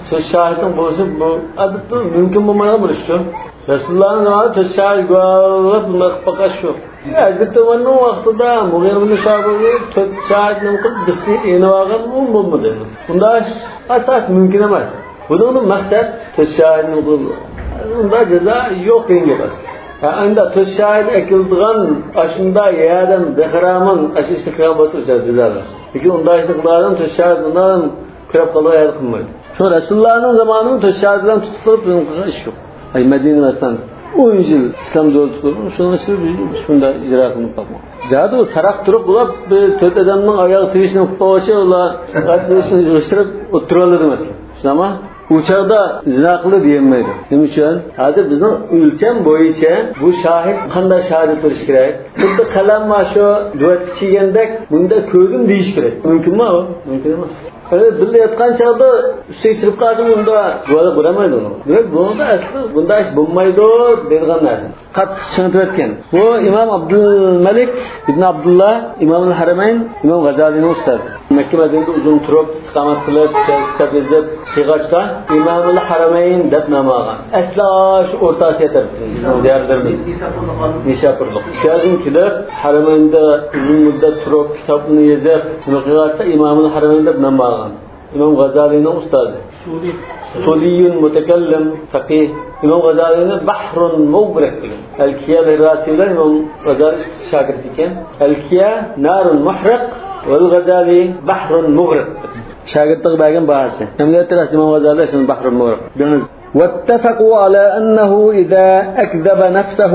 سۆز شاھىتنىڭ بولۇشى بۇ، ئادەتتە مۇمكىن بولمايدىغان بىر ئىش شۇ. رەسۇلۇللانىڭ زامانىدا تۆت شاھىت گۇۋاھلىق بۇنداق قىلىپ باققان شۇ. ئەبۇ ئەييۇبنىڭ ۋاقتىدا مۇغىرە بىن شۇئبىغا تۆت شاھىتنى قىلىپ، بىرسىنى ئېلىۋالغان، ئۇ بولمىدى. ئۇنداق ئىش ئاساسەن مۇمكىن ئەمەس. بۇنىڭدىن مەقسەت تۆت شاھىتنى قىلىپ، ئۇنداق جازا يوق دېگەن گەپ ئەمەس. ھە، ئەمدى تۆت شاھىت ئەكېلىدىغان ئاشۇنداق يەردىن بىخەرامەن ئاشۇ ئىشنى قىلغان بولسا، ئۇ جازا بار. لېكىن ئۇنداق ئىشنى قىلىدىغان تۆت شاھىت بۇنداق كۆرۈپ قالىدىغان يەردە قىلمايدۇ. شۇ رەسۇلۇللانىڭ زامانىنىڭ تۆت شاھىتى بىلەن تۇتۇپ قېلىپ بىزنىڭ قىلغان ئىش يوق. ئەي مەدىنە مەسىلەن، ئون يىل ئىسلام دۆلىتى قۇرۇلغان، شۇنىڭ ئىچىدە بىز شۇنداق ئىجرا قىلىنىپ باقمىغان. زادى ئۇ تاراق-تۇرۇق بولاپ، بىر تۆت ئادەمنىڭ ئاياغ تىۋىشىنى ئۇقۇپ قالغۇچە، ئۇلار ئەتلىشىنى يىغىشتۇرۇپ ئولتۇرۇۋالىدۇ مەسىلەن. شۇنداقمۇ؟ ئۇ چاغدا زىنا قىلدى دېيەلمەيدۇ. نېمە ئۈچۈن؟ ھازىر بىزنىڭ ئۆلچەم بويىچە بۇ شاھىت قانداق شاھىت بولۇشى كېرەك؟ خۇددى قەلەم مانا شۇ دۇۋەتكە چىگەندەك، بۇنداق كۆزۈم دېيىشى كېرەك. مۇمكىنمۇ ئۇ؟ مۇمكىن ئەمەس. ئەمدى بىللە ياتقان چاغدا ئۈستىگە چىقىپ قالسا، بۇندا جۇۋالىپ بولالمايدۇ ئۇنى. دېمەك، بۇنىڭدا ئەسلى بۇنداق ئىش بولمايدۇ دەيدىغان نەرسە. قاتتىق چىڭىتىۋەتكەن. بۇ ئىمام ئابدۇلمەلىك ئىبن ئابدۇللا، ئىمامۇل ھەرەمەين، ئىمام غازالىنىڭ ئۇستازى. مەككە مەدىنىدە ئۇزۇن تۇرۇپ، ئىستىقامەت قىلىپ، كىتاب يېزىپ قىلغاچقا، ئىمامۇل ھەرەمەين دەپ نام ئالغان. ئەسلى شۇ ئورتا ئاسىيا تەرىپىدىن، بىزنىڭ دىيارلىرىمىز. نىشاپۇرلۇق. شۇ يەردىن كېلىپ، ھەرەمەيندە ئۇزۇن مۇددەت تۇرۇپ، كىتابنى يېزىپ، نېمە قىلغاچقا، ئىمامۇل ھەرەمەين دەپ نام ئالغان. ئىمام غازالىنىڭ ئۇستازى. سۇلىيۇن مۇتەكەللىم، فەقىھ. ئىمام غازالىنى بەھرۇن مۇغرىق دېگەن. ئەلكىيە ھىراسى بىلەن ئىمام غازالى ئىككىسى شاگىرت ئىكەن. ئەلكىيە نارۇن مۇھرىق، ۋەل غازالى بەھرۇن مۇغرىق. شاگىرتلىقى بەرگەن باھاسى. ئەمەلىيەتتە راست ئىمام غازالى ئەسلىدە بەھرۇن مۇغرىق. دېڭىز. واتفقوا على أنه إذا أكذب نفسه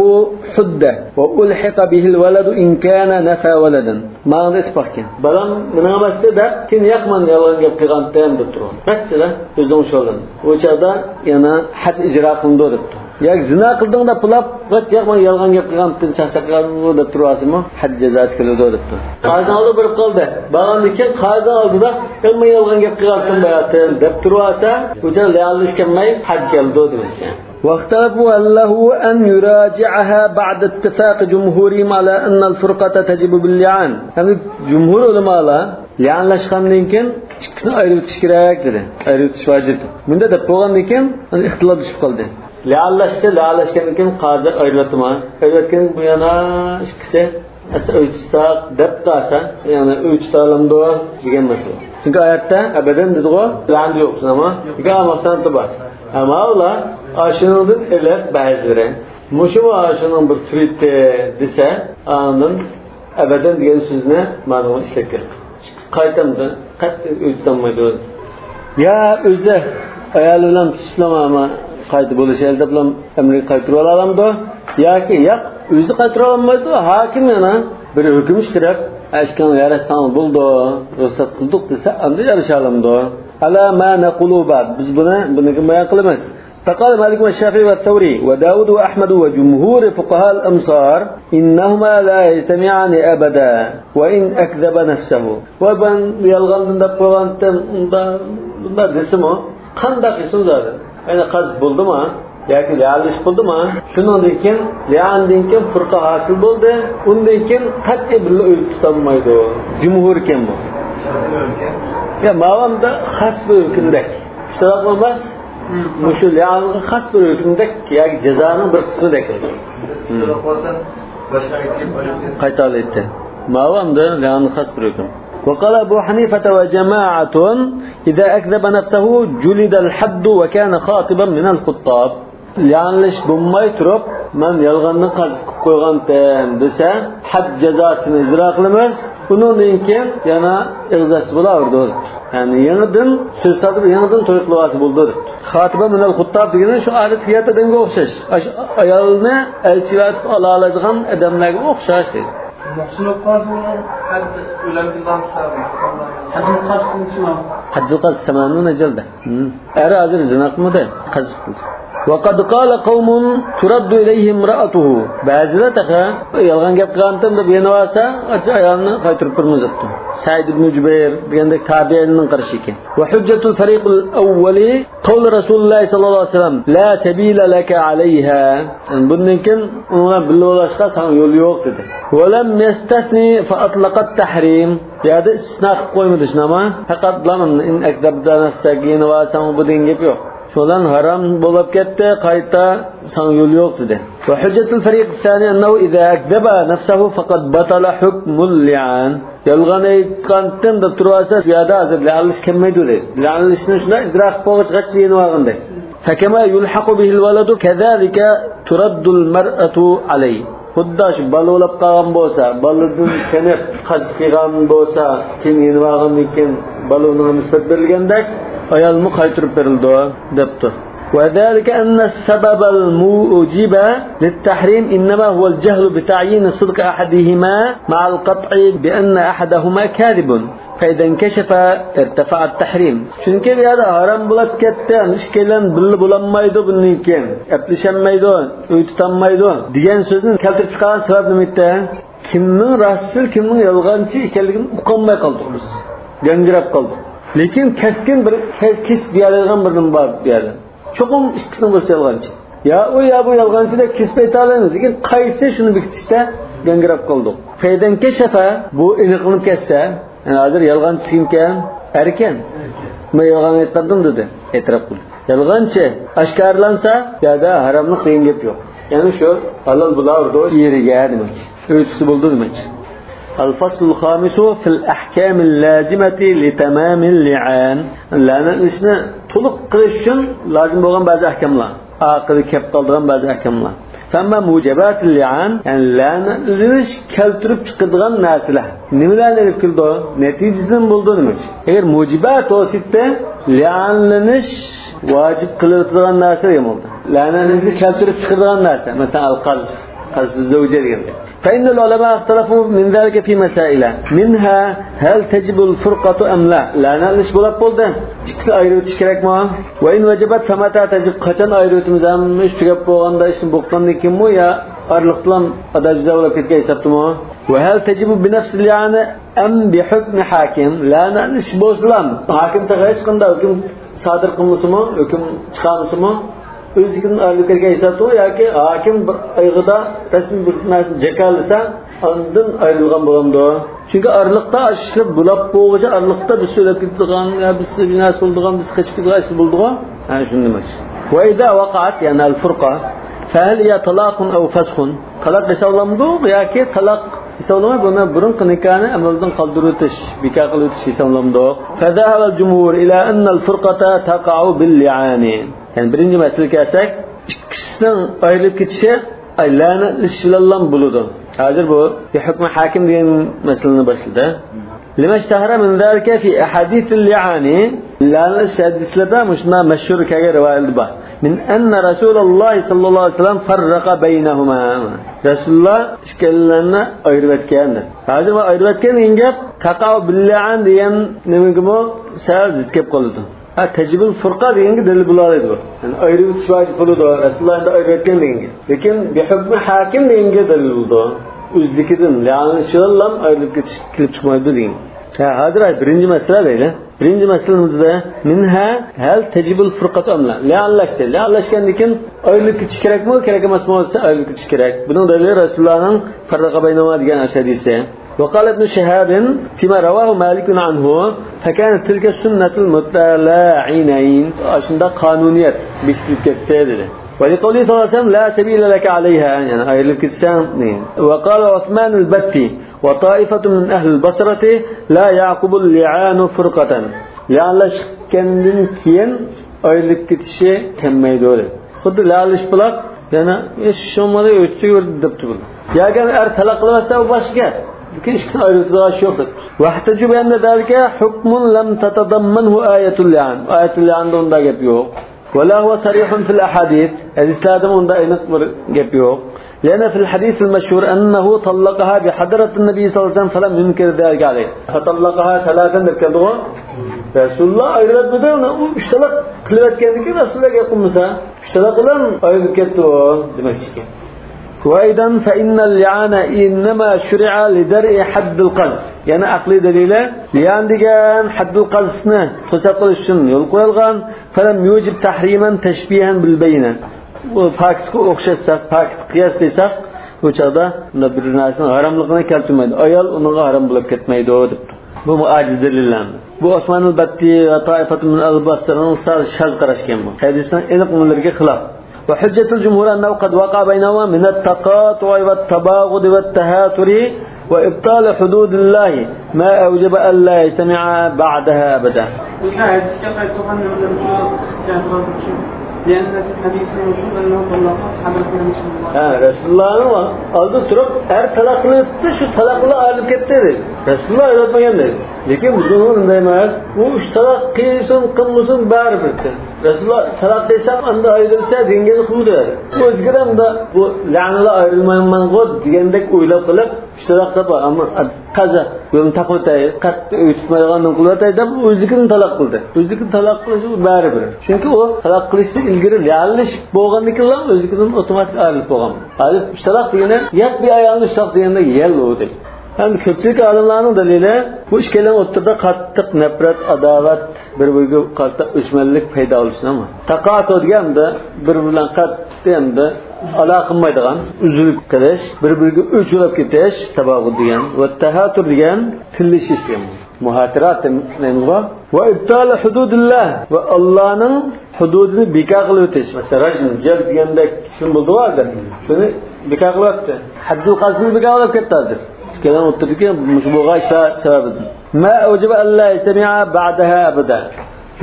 حد وألحق به الولد إن كان نفى ولدا. ماڭا ئىتتىپاق ئىكەن. بالام مېنىڭ ئەمەستى دەپ، كېيىن ياق، مەن يالغان گەپ قىلغانتىم دەپ تۇرغان. قەتئىي ئۆزىنىڭ شولىنى. ئۇ چاغدا يەنە ھەد ئىجرا قىلىنىدۇ دەپتۇ. ياك زىنا قىلدىڭ دەپ بۇلاپ، قەتئىي ياق، مەن يالغان گەپ قىلغانتىم، چاقچاق قىلغانتىم دەپ تۇرۇۋالسىمۇ، ھەد جازاسى كېلىدۇ دەپتۇ. قازىنىڭ ئالدىغا بېرىپ قالدى. بارغاندىن كېيىن قازىنىڭ ئالدىدا، ياق، مەن يالغان گەپ قىلغانتىم باياتىن دەپ تۇرۇۋالسا، بۇ چاغدا لەئەللىش كەلمەي، ھەد كەلدى دېمەكچى. واختلفوا هل له أن يراجعها بعد اتفاق جمهورهم على أن الفرقة تجب باللعان. يەنى جۇمھۇر ئۆلىمالار لىئانلاشقاندىن كېيىن ئىككىسىنى ئايرىۋېتىش كېرەك دېدى. ئايرىۋېتىش ۋاجىپ. مۇنداق دەپ بولغاندىن كېيىن ئاختىلاپلىشىپ قالدى. لىئانلاشتى، لىئانلاشقاندىن كېيىن قازى ئايرىۋەتتىما؟ ئايرىۋەتكەندىن كېيىن بۇ يەنە ئىككىسى ئەسلى ئۆي تۇتساق دەپ قالسا، يەنى ئۆي تۇتالامدۇ دېگەن مەسىلە. چۈنكى ئايەتتە ئەبەدەن دېدىغۇ، لەنە يوق، شۇنداقمۇ؟ بىكار مۇھساناتى بار. ئەمما ئۇلار ئاشۇنىڭدىن ئېلىپ بەزىلىرى، مۇشۇمۇ ئاشۇنىڭ بىر تۈرى دېسە، ئاندىن ئەبەدەن دېگەن سۆزنى مانىغا ئىشلەتكەن. قايتامدۇ؟ قەتئىي ئۆي تۇتالمايدۇ. يا ئۆزى ئايالى بىلەن تۇتۇشۇپلا قايتا بولۇشايلى دەپلا ئەمرىگە قايتۇرۇۋالالامدۇ؟ ياكى ياق، ئۆزى قايتۇرۇۋالالمايدۇ، ھاكىم يەنە بىر ھۆكۈم چىقىرىپ، ئەشكىڭ ياراشساڭ بولىدۇ، رۇخسەت قىلدۇق دېسە، ئاندا يارىشالامدۇ؟ ئەلا ما نەقۇلۇ بەئد. بىز بۇنى، بۇنى بايان قىلىمىز. فقال مالك والشافعي والثوري وداود وأحمد وجمهور فقهاء الأمصار إنهما لا يجتمعان أبدا وإن أكذب نفسه. ۋاي، مەن يالغاندىن دەپ قويغانتىم، ئۇندا، بۇندا دېسىمۇ، قانداق قىلسۇن زادى؟ يەنى قەزف بولدىمۇ؟ ياكى لىئانلىشىش بولدىمۇ؟ شۇنىڭدىن كېيىن، لىئاندىن كېيىن پۇرقا ھاسىل بولدى. ئۇندىن كېيىن قەتئىي بىللە ئۆي تۇتالمايدۇ. جۇمھۇر ئىكەن بۇ. يا، ماۋامدا خاس بىر ھۆكۈمدەك. ئىختىلاپ بولماس. مۇشۇ لىئانغا خاس بىر ھۆكۈمدەك ياكى جازانىڭ بىر قىسمىدەك. قايتالايتتى. ماۋۇ ئەمدى لىئانغا خاس بىر ھۆكۈم. وقال أبو حنيفة وجماعة إذا أكذب نفسه جلد الحد وكان خاطبا من الخطاب. لىئانلىشىش بولماي تۇرۇپ، مەن يالغاندىن قەزف قىلىپ قويغانتىم دېسە، ھەد جازاسىنى ئىجرا قىلىمىز. ئۇنىڭدىن كېيىن يەنە ئېغىز ئاچسا بولاۋېرىدۇ. يەنى يېڭىدىن سۆز ساتىپ، يېڭىدىن توي قىلىۋالسا بولىدۇ دەپتۇ. خاطبا من الخطاب دېگىنى شۇ ئادەتتىكى ئادەمگە ئوخشاش. ئاش-، ئايالنى ئەلچىۋېتىپ ئالالايدىغان ئادەملەرگە ئوخشاش دەيدۇ. مۇھسىن بولۇپ قالسا ئۇنىڭ ھەد ئۆلەمدىن باشقا ھەددىل قەزف قىلىنىشىمۇ؟ ھەددىل قەزف سەمەنۇ نەجەلدە. ئەر ھازىر زىنا قىلمىدى، قەزف قىلدى. وقد قال قوم ترد إليه امرأته. بەزىلەر تېخى يالغان گەپ قىلغانتىم دەپ يېنىۋالسا، ئايالنى قايتۇرۇپ بېرىمىز دەپتۇ. سەئىد ئىبن جۇبەير دېگەندەك تابىئىننىڭ قارىشى ئىكەن. وحجة الفريق الأول قول رسول الله صلى الله عليه وسلم لا سبيل لك عليها. يەنى بۇندىن كېيىن ئۇنىڭ بىللە بولۇشقا ساڭا يول يوق دېدى. ولم يستثن فأطلق التحريم. بۇ يەردە ئىستىسنا قىلىپ قويمىدى، شۇنداقمۇ؟ پەقەت إن أكذب نفسك، يېنىۋالساڭ بۇ دېگەن گەپ يوق. شۇنىڭ بىلەن ھارام بولۇپ كەتتى، قايتا ساڭا يول يوق دېدى. وحجة الفريق الثاني أنه إذا أكذب نفسه فقد بطل حكم اللعان. يالغان ئېيتقانتىم دەپ تۇرۇۋالسا، بۇ يەردە ھازىر لەئەنلىشىش كەلمەيدۇ دەيدۇ. لەئەنلىشىشنى شۇنداق ئىجرا قىلىپ بولغۇچە قاچا يېنىۋالغاندەك. فكما يلحق به الولد كذلك ترد المرأة عليه. خۇددى شۇ بالا بولاپ قالغان بولسا، بالىدىن تېنىپ قەزف قىلغان بولسا، كېيىن يېنىۋالغاندىن كېيىن بالا ئۇنىڭغا نىسبەت بېرىلگەندەك، ئايالمۇ قايتۇرۇپ بېرىلىدۇ، دەپتۇ. وذلك أن السبب الموجب للتحريم إنما هو الجهل بتعيين صدق أحدهما مع القطع بأن أحدهما كاذب، فإذا انكشف ارتفع التحريم. چۈنكى بۇ يەردە ھارام بولۇپ كەتتى، ئىككىيلەن بىللە بولالمايدۇ بۇندىن كېيىن، ئەپلىشەلمەيدۇ، ئۆي تۇتالمايدۇ دېگەن سۆزنى كەلتۈرۈپ چىقارغان سەۋەب نېمە ئىدى؟ كىمنىڭ راستچىل، كىمنىڭ يالغانچى ئىكەنلىكىنى ئۇقالماي قالدۇق بىز. گاڭگىراپ قالدۇق. لېكىن كەسكىن بىر كەسىپ دېيەلەيدىغان بىر نېمە بار بۇ يەردە. چوقۇم ئىككىسىنىڭ بىرسى يالغانچى. يا ئۇ، يا بۇ يالغانچى دەپ كېسىپ ئېيتالايمىز. لېكىن قايسى، شۇنى بېكىتىشتە گاڭگىراپ قالدۇق. فەيدەن كەشەفە، بۇ ئېنىقلىنىپ كەتسە، يەنى ھازىر يالغانچى كىمكەن؟ ئەركەن. مەن يالغان ئېيتقاندىم دېدى. ئېتىراپ قىلدى. يالغانچى ئاشكارىلانسا، بۇ يەردە ھاراملىق دېگەن گەپ يوق. يەنى شۇ ھالال بولاۋېرىدۇ ئېرىگە دېمەكچى. ئۆي تۇتسا بولىدۇ دېمەكچى. الفصل الخامس في الأحكام اللازمة لتمام اللعان. لەنەتلىشنى تولۇق قىلىش ئۈچۈن لازىم بولغان بەزى ئەھكاملار. ئاخىرى كەپ قالىدىغان بەزى ئەھكاملار. فأما موجبات اللعان، يەنى لەنەتلىنىش كەلتۈرۈپ چىقىدىغان نەرسىلەر نېمىلەرنى ئېلىپ كېلىدۇ؟ نەتىجىسىدىن بولىدۇ دېمەكچى. ئەگەر موجبات بولسا، لەنەتلىنىش ۋاجىپ قىلىۋېتىدىغان نەرسە دېگەن بولىدۇ. لەنەتلىنىشنى كەلتۈرۈپ چىقىدىغان نەرسە، مەسىلەن، ئەل قەزف، قەزف زەۋجە دېگەن گەپ. فإن العلماء اختلفوا من ذلك في مسائل، منها هل تجب الفرقة أم لا؟ لەنەتلىنىش بولۇپ بولدى. ئىككىسىنى ئايرىۋېتىش كېرەكمۇ؟ وإن وجبت فمتى تجب؟ قاچان ئايرىۋېتىمىز؟ ھەممە ئىش تۈگەپ بولغاندا، ئىشنى بوغقاندىن كېيىنمۇ يا ئارىلىقتىلا ئادا جۇدا بولۇپ كەتكەن ھېسابتىمۇ؟ وهل تجب بنفس اللعان أم بحكم حاكم؟ لەنەتلىنىش بولسىلا، ھاكىم تېخى ھېچقانداق ھۆكۈم سادىر قىلمىسىمۇ، ھۆكۈم چىقارمىسىمۇ، ئۆزلۈكىدىن ئايرىلىپ كەتكەن ھېسابتىمۇ ياكى ھاكىم بىر ئايىغىدا رەسمىي بىر نەرسىنى جاكارلىسا، ئاندىن ئايرىلغان بولامدۇ؟ چۈنكى ئارىلىقتا ئاشۇ ئىشلار بولاپ بولغۇچە، ئارىلىقتا بىرسى ئۆلۈپ كېتىدىغان يا بىرسى بىر نەرسە بولىدىغان، بىرسى قېچىپ كېتىدىغان ئىشلار بولىدىغۇ. ھە، شۇندىن باشلاش. وإذا وقعت، يەنى الفرقة، فهل هي طلاق أو فسخ؟ تالاق ھېسابلامدۇ ياكى تالاق ھېسابلىماي، بۇنى بۇرۇنقى نىكاھنى ئەمەلدىن قالدۇرۇۋېتىش، بىكار قىلىۋېتىش ھېسابلامدۇ؟ فذهب الجمهور إلى أن الفرقة تقع باللعان. يەنى بىرىنچى مەسىلىگە كەلسەك، ئىككىسىنىڭ ئايرىلىپ كېتىشى، ئاي، لەنەتلىشىش بىلەنلا بولىدۇ. ھازىر بۇ بىھۇكمى ھاكىم دېگەن مەسىلىنى باشلىدى. لما اشتهر من ذلك في أحاديث اللعان. لەنەتلىش ھەدىسلىرىدە مۇشۇنداق مەشھۇر كەلگەن رىۋايەتلەر بار. من أن رسول الله صلى الله عليه وسلم فرق بينهما. رەسۇلۇللا ئىككىلىلەرنى ئايرىۋەتكەن دەپ. ھازىر بۇ ئايرىۋەتكەن دېگەن گەپ تەقەئۇ بىللەئان دېگەن نېمىگىمۇ سەل زىت كەپ قالىدۇ. ھە، تەجىبۇل فۇرقا دېگەنگە دەلىل بولالايدۇ بۇ. يەنى ئايرىۋېتىش ۋاجىپ بولىدۇ، رەسۇلۇللا ئەمدى ئايرىۋەتكەن دېگەنگە. لېكىن بىھۇكمى ھاكىم دېگەنگە دەلىل بولىدۇ. ئۆزلۈكىدىن، لەنەتلىشىۋاللام ئايرىلىپ كېتىش كېلىپ چىقمايدۇ دېگەن. ھە، ھازىر بىرىنچى مەسىلە دەيلى. بىرىنچى مەسىلىمىزدە، مىنھا ھەل تەجىبۇل فۇرقەتۇ ئەم لا؟ لەنەتلەشتى. لەنەتلەشكەندىن كېيىن ئايرىلىپ كېتىش كېرەكمۇ، كېرەك ئەمەسمۇ دېسە، ئايرىلىپ كېتىش كېرەك. بۇنىڭ دەلىلى رەسۇلۇللانىڭ فەررەقە بەينەھۇما دېگەن ئاشۇ ھەدىسى. وقال ابن شهاب فيما رواه مالك عنه فكانت تلك سنة المتلاعنين. ئاشۇنداق قانۇنىيەت بېكىتىلىپ كەتتى دېدى. ولقوله صلى الله عليه وسلم لا سبيل لك عليها، يەنى ئايرىلىپ كېتىسەن دېگەن. وقال عثمان البتي وطائفة من أهل البصرة لا يعقب اللعان فرقة. لەنەتلەشكەندىن كېيىن ئايرىلىپ كېتىشى كەلمەيدۇ دەپ. خۇددى لەنەتلىشىپ بولاق، يەنە ھېچ بولمىدى، ئۆتۈۋەردى دەپتۇ بۇ. ياكى ئەر تالاق قىلىۋەتسە، ئۇ باشقا گەپ. لېكىن ئىككىسىنى ئايرىۋېتىدىغان ئىش يوق دەپتۇ. واحتجوا بأن ذلك حكم لم تتضمنه آية اللعان. ئايەتۇل لەئاندا ئۇنداق گەپ يوق. ولا هو صريح في الأحاديث. ھەدىسلەردىمۇ ئۇنداق ئېنىق بىر گەپ يوق. لأن في الحديث المشهور أنه طلقها بحضرة النبي صلى الله عليه وسلم فلم ينكر ذلك عليه. فطلقها ثلاثا دەپ كەلدىغۇ. رەسۇلۇللا ئايرىۋەتمىدى، ئۇنى ئۇ ئۈچ تالاق قىلىۋەتكەندىن كېيىن رەسۇلۇللا گەپ قىلمىسا، ئۈچ تالاق بىلەن ئايرىلىپ كەتتى ئۇ دېمەكچىكەن. وأيضا فإن اللعان إنما شرع لدرء حد القذف. يەنە ئەقلىي دەلىلى، لىئان دېگەن ھەددۇل قەزفنى توساپ قىلىش ئۈچۈن يول قويۇلغان. فلم يوجب تحريما تشبيها بالبينة. بۇ پاكىتقا ئوخشاتساق، پاكىتقا قىياسلىساق، بۇ چاغدا بۇنداق بىر نەرسىنىڭ ھاراملىقىنى كەلتۈرمەيدۇ. ئايال ئۇنىڭغا ھارام بولۇپ كەتمەيدۇ دەپتۇ. بۇمۇ ئاجىز دەلىللەرنى. بۇ ئوسمانۇل بەتتى ۋە تائىفەتۇ مىن ئەل باسرىنىڭ سەل شاز قاراشكەن بۇ. ھەدىسنىڭ ئېنىق مۇنلىرىگە خىلاپ. وحجة الجمهور أنه قد وقع بينهما من التقاطع والتباغض والتهاتر وإبطال حدود الله ما أوجب ألا يجتمعا بعدها أبدا. بۇ ھەدىسكە قايتۇرغان نېمىلەر ئۈچۈن ئېتىراز ئۈچۈن؟ لأن في الحديث المشهور أنه طلق حضرة النبي صلى الله عليه وسلم. ھە، رەسۇلۇللانىڭ ئالدىدا تۇرۇپ، ئەر تالاق قىلىۋېتىپتۇ، شۇ تالاق بىلەن ئايرىلىپ كەتتى دەيدۇ. رەسۇلۇللا ئايرىلىپ قويغان دەيدۇ. لېكىن بىزنىڭ ئۇنداق ئەمەس. ئۇ ئۈچ تالاق قىلسۇن، قىلمىسۇن، بەرىبىر. رەسۇلۇللا تالاق دېسەم، ئاندا ئايرىلسا دېگەن گەپنى قىلمىدى. ئۆزگىرەمدە بۇ لەنىلا ئايرىلمايمەنغۇ دېگەندەك ئويلاپ قېلىپ، ئۈچ تالاق دەپ، ئەمما قازا، بۇنى تاقىۋېتەي، قەتئىي ئۆي تۇتمايدىغاندىن قىلىۋېتەي دەپ، ئۆزلۈكىدىن تالاق قىلدى. ئۆزلۈكىدىن تالاق قىلىشى بۇ بەرىبىر. چۈنكى ئۇ تالاق قىلىشتىن ئىلگىرى لەنلىشىپ بولغاندىن كېيىنلا ئۆزلۈكىدىن ئوتوماتىك ئايرىلىپ بولغان. ھازىر ئۈچ تالاق دېگىنى، يات بىر ئايالنى ئۈچ تالاق دېگەندەك يەل ئۇ دەيدۇ. ئەمدى كۆپچىلىك ئالىملارنىڭ دەلىلى، بۇ ئىككىلىنىڭ ئوتتۇرىدا قاتتىق نەپرەت، ئاداۋەت، بىر-بىرىگە قارىتا ئۆچمەنلىك پەيدا بولۇشىدىن. تاقاتۇ دېگەن ئەمدى بىر-بىرى بىلەن قەتئىي ئەمدى ئالاقە قىلمايدىغان، ئۈزۈلۈپ قېلىش، بىر-بىرىگە ئۆچۈرۈپ كېتىش، تاباغۇت دېگەن، ۋە تەھاتۇر دېگەن تىللىشىش دېگەن. مۇھاتىرات دەيمىزغۇ. ۋە ئىبتالى ھۇدۇدىللا، ۋە ئاللانىڭ ھۇدۇدىنى بىكار قىلىۋېتىش. مەسىلەن، راجم، جەلد دېگەندەك شۇنى بولدىغۇ ئادەم. شۇنى بىكار قىلىۋەتتى. ھەددۇل قەزفنى بىكار قىلىپ كەتتى ھازىر. كېلەن ئوتتۇرىدىكى مۇشۇ بولغان ئىشلار سەۋەبىدىن. ما ئەۋجەبە ئەللا يەجتەمىئا بەئدەھا ئەبەدە.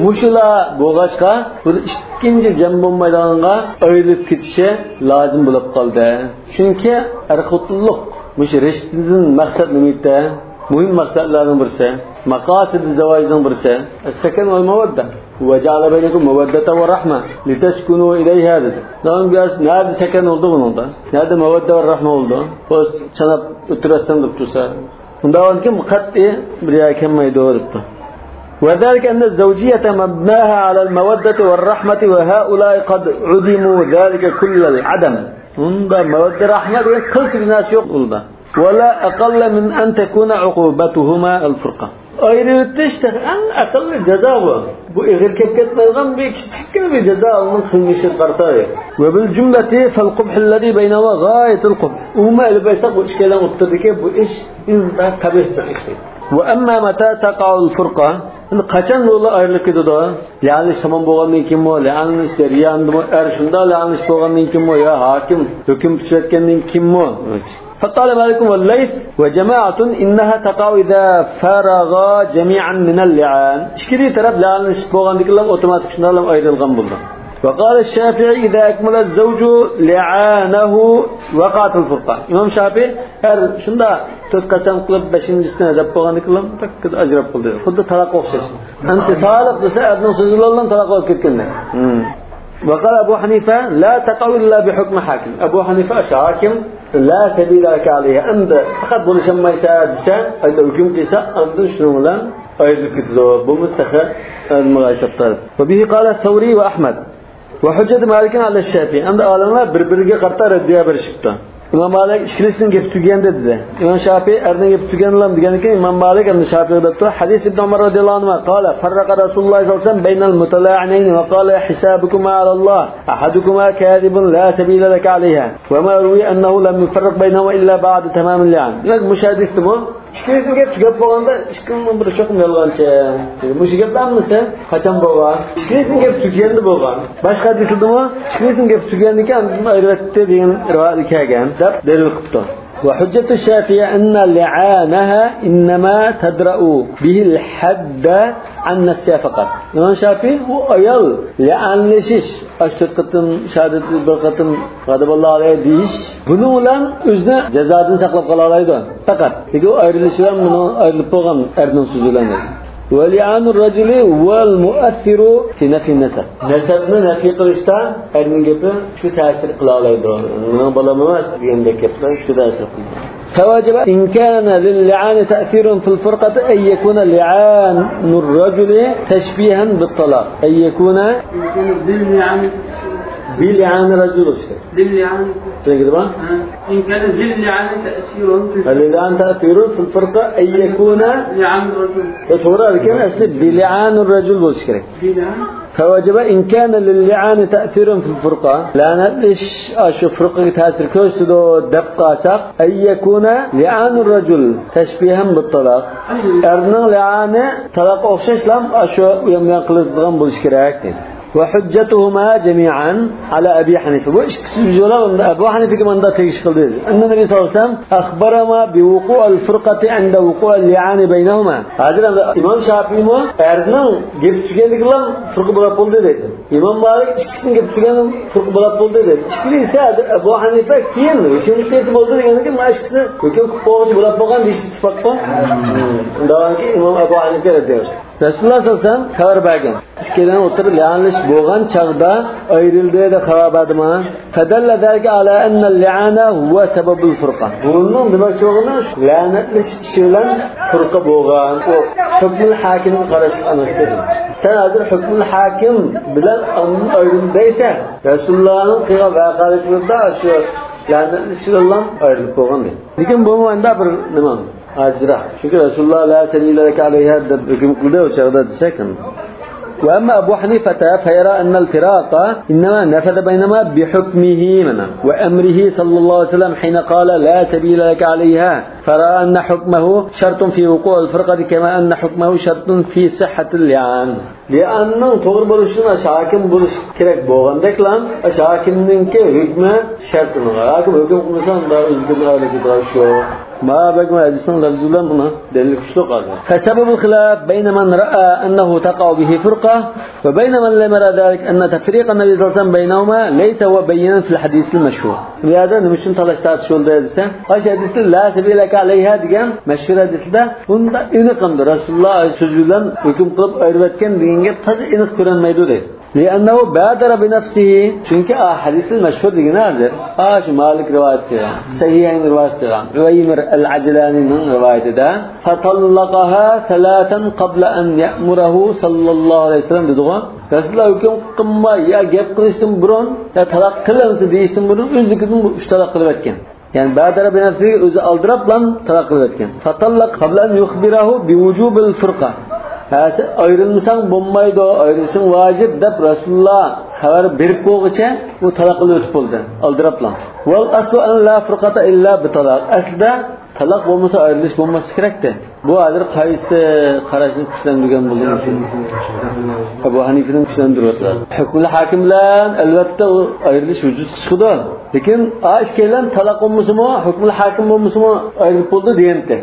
مۇشۇلار بولغاچقا، بۇنى ئىككىنچى جەم بولمايدىغانغا ئايرىلىپ كېتىشى لازىم بولۇپ قالدى. چۈنكى ئەر خوتۇنلۇق مۇشۇ رىشتىدىن مەقسەت نېمە ئىدى؟ مۇھىم مەقسەتلەرنىڭ بىرسى، ماقاسىدى زاۋاجنىڭ بىرسى، سەكەن ۋەل مەۋەددە. ۋە جەئەلە بەينەكۇم مەۋەددەتەن ۋە رەھمە لىتەسكۇنۇ ئىلەيھا دېدى. نەدە سەكەن بولدى بۇنىڭدا؟ نەدە مەۋەددە ۋە رەھمە بولدى؟ بۇ چاناپ ئۆتۈرەتتىم دەپ تۇرسا. ئۇنداق بولغاندىكىن قەتئىي بىر يەرگە كەلمەيدۇ دەپتۇ. وذلك أن الزوجية مبناها على المودة والرحمة وهؤلاء قد عدموا ذلك كل العدم. ئۇندا مەۋەددە رەھمە دېگەن قىلچە بىر نەرسە يوق ئۇندا. ولا أقل من أن تكون عقوبتهما الفرقة. ئايرىۋېتىش تېخى ئەڭ ئەقەللىي جازا بۇ. بۇ ئېغىر كەپ كەتمەيدىغان بىر كىچىككىنە بىر جازا ئۇنىڭ قىلمىشىغا قارىتا. وبالجملة فالقبح الذي بينهما غاية القبح. ئومۇمەن ئېلىپ ئېيتساق، بۇ ئىككىيلەننىڭ ئوتتۇرىدىكى بۇ ئىش ئىنتايىن قەبىھ بىر ئىش. وأما متى تقع الفرقة، ئەمدى قاچان بۇلار ئايرىلىپ كېتىدۇ؟ لەنلىشىش تامام بولغاندىن كېيىنمۇ، لەنلىشىش جەريانىدىمۇ، ئەر شۇنداق لەنلىشىپ بولغاندىن كېيىنمۇ، يا ھاكىم ھۆكۈم پۈتۈۋەتكەندىن كېيىنمۇ؟ فقال مالك والليث وجماعة إنها تقع إذا فرغا جميعا من اللعان. ئىككى تەرەپ لەنلىشىپ بولغاندىن كېيىن ئوتوماتىك شۇنداقلا ئايرىلغان بولىدۇ. وقال الشافعي إذا أكمل الزوج لعانه وقعت الفرقة. ئىمام شافىئى ئەر شۇنداق تۆت قەسەم قىلىپ بەشىنچىسىنى دەپ بولغاندىن كېيىن تاككىدە ئاجراپ بولدى. خۇددى تالاق ئوخشاش. ئەمدى تالاق دېسە ئەرنىڭ سۆزى بىلەن تالاق بولۇپ كەتكەندەك. ۋەقال ئەبۇ ھەنىفە لا تەقەئۇ ئىللا بىھۇكمى ھاكىم. ئەبۇ ھەنىفە ئاشۇ ھاكىم لا سەبىلە لەكە ئەلەيھا. ئەمدى پەقەت بولۇشالمايسەن دېسە، ئەگەر ھۆكۈم قىلسا، ئاندىن شۇنىڭ بىلەن ئايرىلىپ كېتىدۇ. بۇمۇ تېخى ئەلمىغا ھېسابتا. وبه قال الثوري وأحمد. وحجة مالك على الشافعي. ئەمدى ئالىملار بىر-بىرىگە قارىتا رەددىيە بېرىشىپتۇ. ئىمام مالىك ئىككىلىسىنىڭ گېپى تۈگىگەن دېدى. ئىمام شافىئى ئەرنىڭ گېپى تۈگىگەنلا دېگەندىن كېيىن ئىمام مالىك ئەمدى شافىئىغا دەپتۇ، حديث ابن عمر رضي الله عنهما قال فرق رسول الله صلى الله عليه وسلم بين المتلاعنين وقال حسابكما على الله، أحدكما كاذب لا سبيل لك عليها، وما روي أنه لم يفرق بينهما إلا بعد تمام اللعان. دېمەك، مۇشۇ ھەدىستىمۇ ئىككىلىسىنىڭ گېپى تۈگەپ بولغاندا ئىككىنىڭ بىرى چوقۇم يالغانچى. مۇشۇ گەپلەر ھەممىسى قاچان بولغان؟ ئىككىلىسىنىڭ گېپى تۈگىگەندە بولغان. باشقا ھەدىستىمۇ ئىككىلىسىنىڭ گېپى تۈگىگەندىن كېيىن ئاندىن ئايرىۋەتتى دېگەن رىۋايەت كەلگەن دەپ دەلىل قىپتۇ. وحجة الشافعي أن لعانها إنما تدرأ به الحد عن نفسها فقط. ئىمام شافىئى ئۇ ئايال لەئەنلىشىش، ئاشۇ تۆت قېتىم شاھادەت، بىر قېتىم غەزەبۇللا ئەلەيھى دېيىش، بۇنىڭ بىلەن ئۆزىنى جازادىن ساقلاپ قالالايدۇ پەقەت. لېكىن ئۇ ئايرىلىشى بىلەن بۇنىڭ ئايرىلىپ بولغان ئەرنىڭ سۆزى بىلەن. ولعان الرجل هو المؤثر في نفي النسب. نەسەبنى نەپى قىلىشتا ئەرنىڭ گېپى شۇ تەسىر قىلالايدۇ. مېنىڭ بالام ئەمەس دېگەندەك گەپلەر شۇ تەسىر قىلىدۇ. فوجب إن كان للعان تأثير في الفرقة أن يكون لعان الرجل تشبيها بالطلاق. أن يكون بلعان الرجل. للعان. شنو كده؟ إن كان للعان تأثير في للعان تأثير في الفرقة أن يكون لعان الرجل. يا توغرا، لكن أصلي بلعان الرجل بولۇش كېرەك. بلعان. فوجب إن كان للعان تأثير في الفرقة. لەنەتلىشىش ئاشۇ فۇرقىگە تەسىر كۆرسىتىدۇ دەپ قالساق، أن يكون لعان الرجل تشبيها بالطلاق. ئەرنىڭ لەئانى تالاققا ئوخشاشلا ئاشۇ ئۇيان بۇيان قىلىدىغان بولۇشى كېرەك دېدى. وحجتهما جميعا على أبي حنيفة. بۇ ئىككىسى يولى ئەبۇ ھەنىفىگە مۇنداق تېگىش قىلدى. أن النبي صلى الله عليه وسلم أخبرهما بوقوع الفرقة عند وقوع اللعان بينهما. ھازىر ئەمدى ئىمام شافىئىمۇ ئەرنىڭ گېپى تۈگىگەندىكىلا پۇرقا بولاپ بولدى دەيدۇ. ئىمام مالىك ئىككىسىنىڭ گېپى تۈگىگەن پۇرقا بولاپ بولدى دەيدۇ. ئىككىلىسى ئەبۇ ھەنىفە كېيىن ھۆكۈم قىلسا بولدى دېگەندىن كېيىن، مانا ئىككىسى ھۆكۈم قىلىپ بولغۇچە بولاپ بولغان دېيىش ئىتتىپاققۇ. ئۇنداق ئىمام ئەبۇ ھەنىفە رەزىياللاھۇ ئەنھۇ. رەسۇلۇللاھ سەللەللاھۇ ئەلەيھى ۋەسەللەم خەۋەر بەرگەن. ئىككىلەن ئوتتۇرىدا لەئەنلىشىپ بولغان چاغدا ئايرىلدى دەپ خەۋەر بەردىمۇ؟ فدل ذلك على أن اللعان هو سبب الفرقة. بۇنىڭ دېمەكچى بولغىنى شۇ لەنەتلىشىش ئىشى بىلەن پۇرقا بولغان. ئۇ ھۆكمۇل ھاكىمغا قاراشلىق ئەمەس دېدى. سەن ھازىر ھۆكمۇل ھاكىم بىلەن ئاندىن ئايرىلدى دەيسەن. رەسۇلۇللاھنىڭ قىلغان ۋەقەلىرىدە شۇ لەنەتلىشىش بىلەن ئايرىلىپ بولغان دېدى. لېكىن بۇمۇ ئەندى بىر نېمە؟ ئاجرا. چۈنكى رەسۇلۇللاھ لا سەبىلە لەكە ئەلەيھا دەپ ھۆكۈم قىلدى ئۇ چاغدا دېسەك. وأما أبو حنيفة فيرى أن الفراق إنما نفذ بينهما بحكمه، مانا، وأمره صلى الله عليه وسلم حين قال لا سبيل لك عليها، فرأى أن حكمه شرط في وقوع الفرقة كما أن حكمه شرط في صحة اللعان. لەئەننىڭ توغرا بولۇشىدىن ھاكىم بولۇش كېرەك بولغاندەكلا، ھاكىمنىڭكى ھۆكمى شەرت ئۇنىڭغا. ھاكىم ھۆكۈم قىلمىسا، ئۇنداق ئۆزىدىن ئايرىلىپ كېتىدىغان ئىش يوق. ما بەگمۇ ھەدىسنىڭ لەپزى بىلەن بۇنىڭ دەلىلى كۈچلۈك ھازىر. فسبب الخلاف بين من رأى أنه تقع به فرقة وبين من لم ير ذلك أن تفريق النبي صلى الله عليه وسلم بينهما ليس هو بينا في الحديث المشهور. بۇ يەردە نېمە ئۈچۈن تالاش تارتىش بولدى دېسە، ئاشۇ ھەدىستە لا سەبىلە لەكە ئەلەيھا دېگەن مەشھۇر ھەدىستە بۇنداق ئېنىق ئەمدى رەسۇلۇللاھ سۆزى بىلەن ھۆكۈم قىلىپ ئايرىۋەتكەن دېگەن گەپ تازا ئېنىق كۆرۈنمەيدۇ دەيدۇ. لأنه بادر بنفسه، چۈنكى ئا ھەدىسى مەشھۇر دېگىنى ھازىر. ئاشۇ مالىك رىۋايەت قىلغان، سەھىھەينى رىۋايەت قىلغان، ئۇۋەيمىر ئەل ئەجلانىنىڭ رىۋايىتىدە، فطلقها ثلاثا قبل أن يأمره صلى الله عليه وسلم دېدىغۇ. رەسۇلۇللاھ ھۆكۈم قىلماي يا گەپ قىلىشتىن بۇرۇن، يا تالاق قىلىڭ دېيىشتىن بۇرۇن ئۆزلۈكىدىن ئۈچ تالاق قىلىۋەتكەن. يەنى بادر بنفسه، ئۆزى ئالدىراپلا تالاق قىلىۋەتكەن. فطلق قبل أن يخبره بوجوب الفرقة. ھە، سەن ئايرىلمىساڭ بولمايدۇ، ئايرىلىشىڭ ۋاجىپ دەپ رەسۇلۇللاھ خەۋەر بېرىپ بولغۇچە ئۇ تالاق قىلىۋېتىپ بولدى، ئالدىراپلا. والأصل أن لا فرقة إلا بطلاق. ئەسلىدە تالاق بولمىسا ئايرىلىش بولماسلىقى كېرەكتى. بۇ ھازىر قايسى قاراشنى كۈچلەندۈرگەن بولدى؟ ئەبۇ ھەنىفىنىڭ كۈچلەندۈرۈۋاتىدۇ. ھۆكمۇل ھاكىم بىلەن ئەلۋەتتە ئۇ ئايرىلىش ۋۇجۇدقا چىقىدۇ. لېكىن ئا ئىككىيلەن تالاق بولمىسىمۇ، ھۆكمۇل ھاكىم بولمىسىمۇ ئايرىلىپ بولىدۇ دېگەنتى.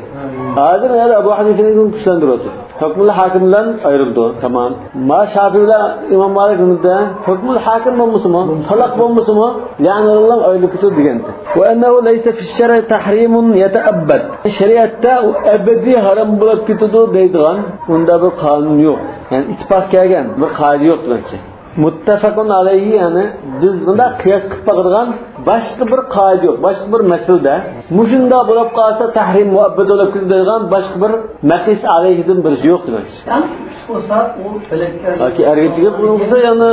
ھازىر يەنە ئەبۇ ھەنىفىنىڭ كۈچلەندۈرۈۋاتىدۇ. ھۆكمۇل ھاكىم بىلەن ئايرىلىدۇ، تامام. ما شافىي بىلەن ئىمام مالىك نېمىدە؟ ھۆكمۇل ھاكىم بولمىسىمۇ، تالاق بولمىسىمۇ، يەنى ئايرىلىپ كېتىدۇ دېگەنتى. وأنه ليس في الشرع تحريم يتأبد. شەرىئەتتە ئۇ ئەبەدىي ھارام بولۇپ كېتىدۇ دەيدىغان ئۇنداق بىر قانۇن يوق. يەنى ئىتتىپاق كەلگەن بىر قائىدە يوق دېمەكچى. مۇتتەپەقۇن ئەلەيھى، يەنى بىز بۇنداق قىياس قىلىپ باقىدىغان باشقا بىر قائىدە يوق، باشقا بىر مەسىلىدە مۇشۇنداق بولۇپ قالسا تەھرىم مۇئەببەد بولۇپ كېتىدۇ دەيدىغان باشقا بىر مەقىس ئەلەيھىدىن بىرسى يوق دېمەكچى. يەنى كۈچ بولسا ئۇ بىلەككە ياكى ئەرگە تېگىپ بولسا يەنى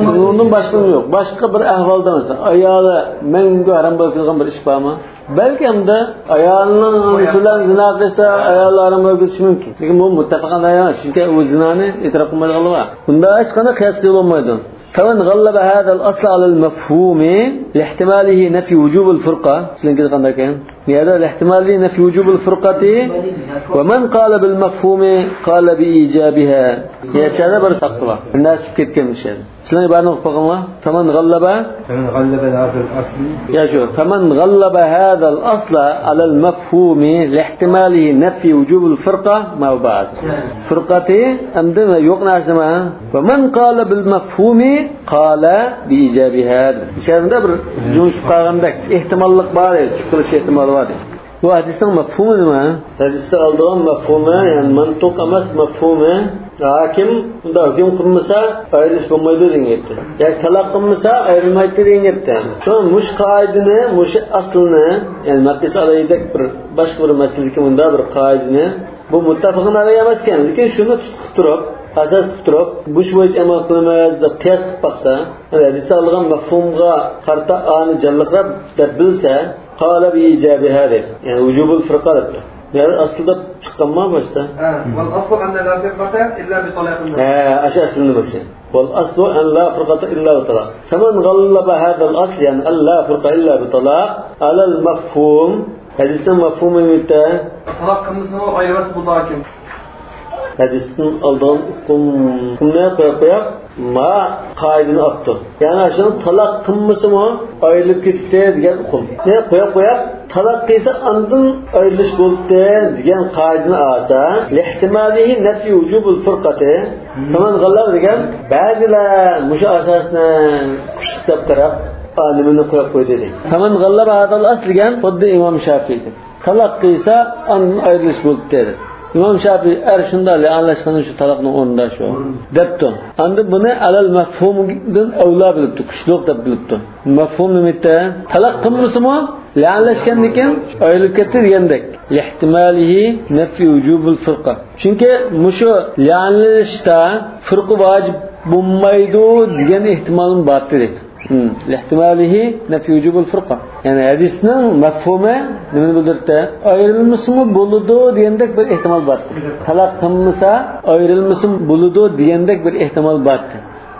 ئۇنىڭدىن باشقا نېمە يوق. باشقا بىر ئەھۋالدا مەسىلەن ئايالى مەڭگۈ ھارام بولۇپ كېتىدىغان بىر ئىش بارمۇ؟ بەلكى ئەمدى ئايالىنىڭ ئانىسى بىلەن زىنا قىلسا ئايالى ھارام بولۇپ كېتىشى مۇمكىن. لېكىن بۇ مۇتتەپەقەن ئەلەيھى ئەمەس، چۈنكى ئۇ زىنانى ئېتىراپ قىلمايدىغانلىقى بار. بۇندا ھېچقانداق قىياس قىلىپ بولمايدۇ. فمن غلب هذا الأصل على المفهوم لاحتماله نفي وجوب الفرقة. چۈشەنگىلى قانداق ئىكەن؟ بۇ يەردە لاحتماله نفي وجوب الفرقة، ومن قال بالمفهوم قال بإيجابها. يەشەدە بىر ساقتى بار. بىر نەرسە چۈشۈپ كەتكەن مۇشۇ يەردە. سىلەر ئىبارىنى ئوقۇپ باقىڭلار. فمن غلب. فمن غلب هذا الأصل. يا شو، فمن غلب هذا الأصل على المفهوم لاحتماله نفي وجوب الفرقة ما بعد. فرقة ئەمدى يوق نەرسە نېمە؟ ومن قال بالمفهوم قال بإيجابها. شەرتىدە بىر جۇڭشۇپ قالغاندەك ئېھتىماللىق بار، چۈشۈپ قېلىش ئېھتىمالى بار. بۇ ھەدىسنىڭ مەفھۇمى نېمە؟ ھەدىستە ئالىدىغان مەفھۇمى، يەنى مەنتۇق ئەمەس، مەفھۇمى، ھاكىم بۇنداق ھۆكۈم قىلمىسا ئايرىلىش بولمايدۇ دېگەن گەپتۇر. ياكى تالاق قىلمىسا ئايرىلمايدۇ دېگەن گەپتۇر. شۇڭا مۇشۇ قائىدىنى، مۇشۇ ئەسلىنى، يەنى مەقىس ئەلەيھىدەك بىر باشقا بىر مەسىلىدىكى مۇنداق بىر قائىدىنى، بۇ مۇتتەپەقۇن ئەلەيھى ئەمەسكەن، لېكىن شۇنى تۇتۇپ تۇرۇپ، ئاساس تۇتۇپ تۇرۇپ، مۇشۇ بويىچە ئەمەل قىلىمىز دەپ قىياس قىلىپ باقسا، ھەدىستە ئالغان مەفھۇمغا قارىتا ئانى جانلىقراق دەپ بىلسە، قال بإيجابها دەيدۇ. يەنى ۋۇجۇبۇل فۇرقا دەپتۇ. يەنى ئەسلىدە چىققانما باشتا؟ ھە، والأصل أن لا فرقة إلا بطلاق. ھە، ئاشۇ ئەسلىنى باشتا. والأصل أن لا فرقة إلا بطلاق. فمن غلب هذا الأصل، يەنى أن لا فرقة إلا بطلاق، على المفهوم. ھەدىسنىڭ مەفھۇمى نېمە؟ تالاق قىلمىسىمۇ ئايرىۋەتسە بولىدۇ ھاكىم. ھەدىستىن ئالدىغان ئۇقۇم، ئۇقۇمنى قويۇپ قوياق، ما قائىدىنى ئاپتۇ. يەنى شۇنىڭ تالاق قىلمىسىمۇ ئايرىلىپ كېتىپتۇ دېگەن ئۇقۇم. نى قويۇپ قوياق، تالاق قىلسا ئاندىن ئايرىلىش بولدى دېگەن قائىدىنى ئالسا، لاحتماله نفي وجوب الفرقة، فمن غلب دېگەن بەزىلەر مۇشۇ ئاساسنى كۈچلۈك دەپ قاراپ، ئا، نېمىنى قويۇپ قويدى دەيدۇ. فمن غلب هذا الأصل دېگەن خۇددى ئىمام شافىئىدىن. تالاق قىلسا ئاندىن ئايرىلىش بولدى دېدى. ئىمام شاپىي ئەر شۇنداق لەئەنلەشكەن شۇ تالاقنىڭ ئورنىدا شۇ دەپتۇ. ئاندىن بۇنى ئەلەل مەفھۇمدىن ئەۋلا بىلىپتۇ، كۈچلۈك دەپ بىلىپتۇ. مەفھۇم نېمە؟ تالاق قىلمىسىمۇ لەئەنلەشكەندىن كېيىن ئايرىلىپ كەتتى دېگەندەك. لاھتىمالىھى نەفي ۋۇجۇبىل فۇرقە. چۈنكى مۇشۇ لەئەنلىشىشتا فۇرقە ۋاجىپ بولمايدۇ دېگەن ئېھتىمالمۇ بار دەيدۇ. ھىم، لاھتىمالىھى نەفي ۋۇجۇبىل فۇرقە. يەنى ھەدىسنىڭ مەفھۇمى نېمىنى بىلدۈرتتى؟ ئايرىلمىسىمۇ بولىدۇ دېگەندەك بىر ئېھتىمال بار. تالاق قىلمىسا ئايرىلمىسىمۇ بولىدۇ دېگەندەك بىر ئېھتىمال بار.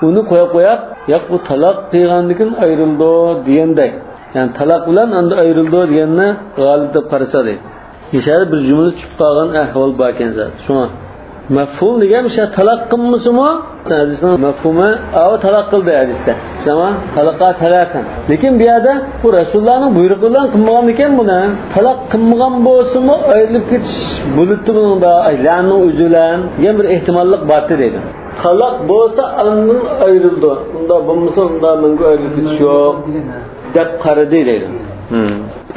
ئۇنى قويۇپ قويۇپ، ياق، بۇ تالاق قىلغاندىن كېيىن ئايرىلىدۇ دېگەندەك. يەنى تالاق بىلەن ئاندىن ئايرىلىدۇ دېگەننى غالىب دەپ قارىسا دەيدۇ. مۇشۇ يەردە بىر جۈملە چۈشۈپ قالغان ئەھۋال بار ئىكەن زادى. شۇڭا مەفھۇم دېگەن مۇشۇ تالاق قىلمىسىمۇ، ھەدىسنىڭ مەفھۇمى، ئاۋۇ تالاق قىلدى ھەدىستە. تامام، تالاققا سەلاسەن. لېكىن بۇ يەردە بۇ رەسۇلۇللانىڭ بۇيرۇقى بىلەن قىلمىغاندىكەن بۇنى. تالاق قىلمىغان بولسىمۇ ئايرىلىپ كېتىش بولىدۇ بۇنىڭدا، ئاي، لەننىڭ ئۆزى بىلەن دېگەن بىر ئېھتىماللىق بارتى دەيدۇ. تالاق بولسا ئاندىن ئايرىلىدۇ. ئۇنداق بولمىسا ئۇنداق مەڭگۈ ئايرىلىپ كېتىش يوق دەپ قارىدى دەيدۇ. ھىم.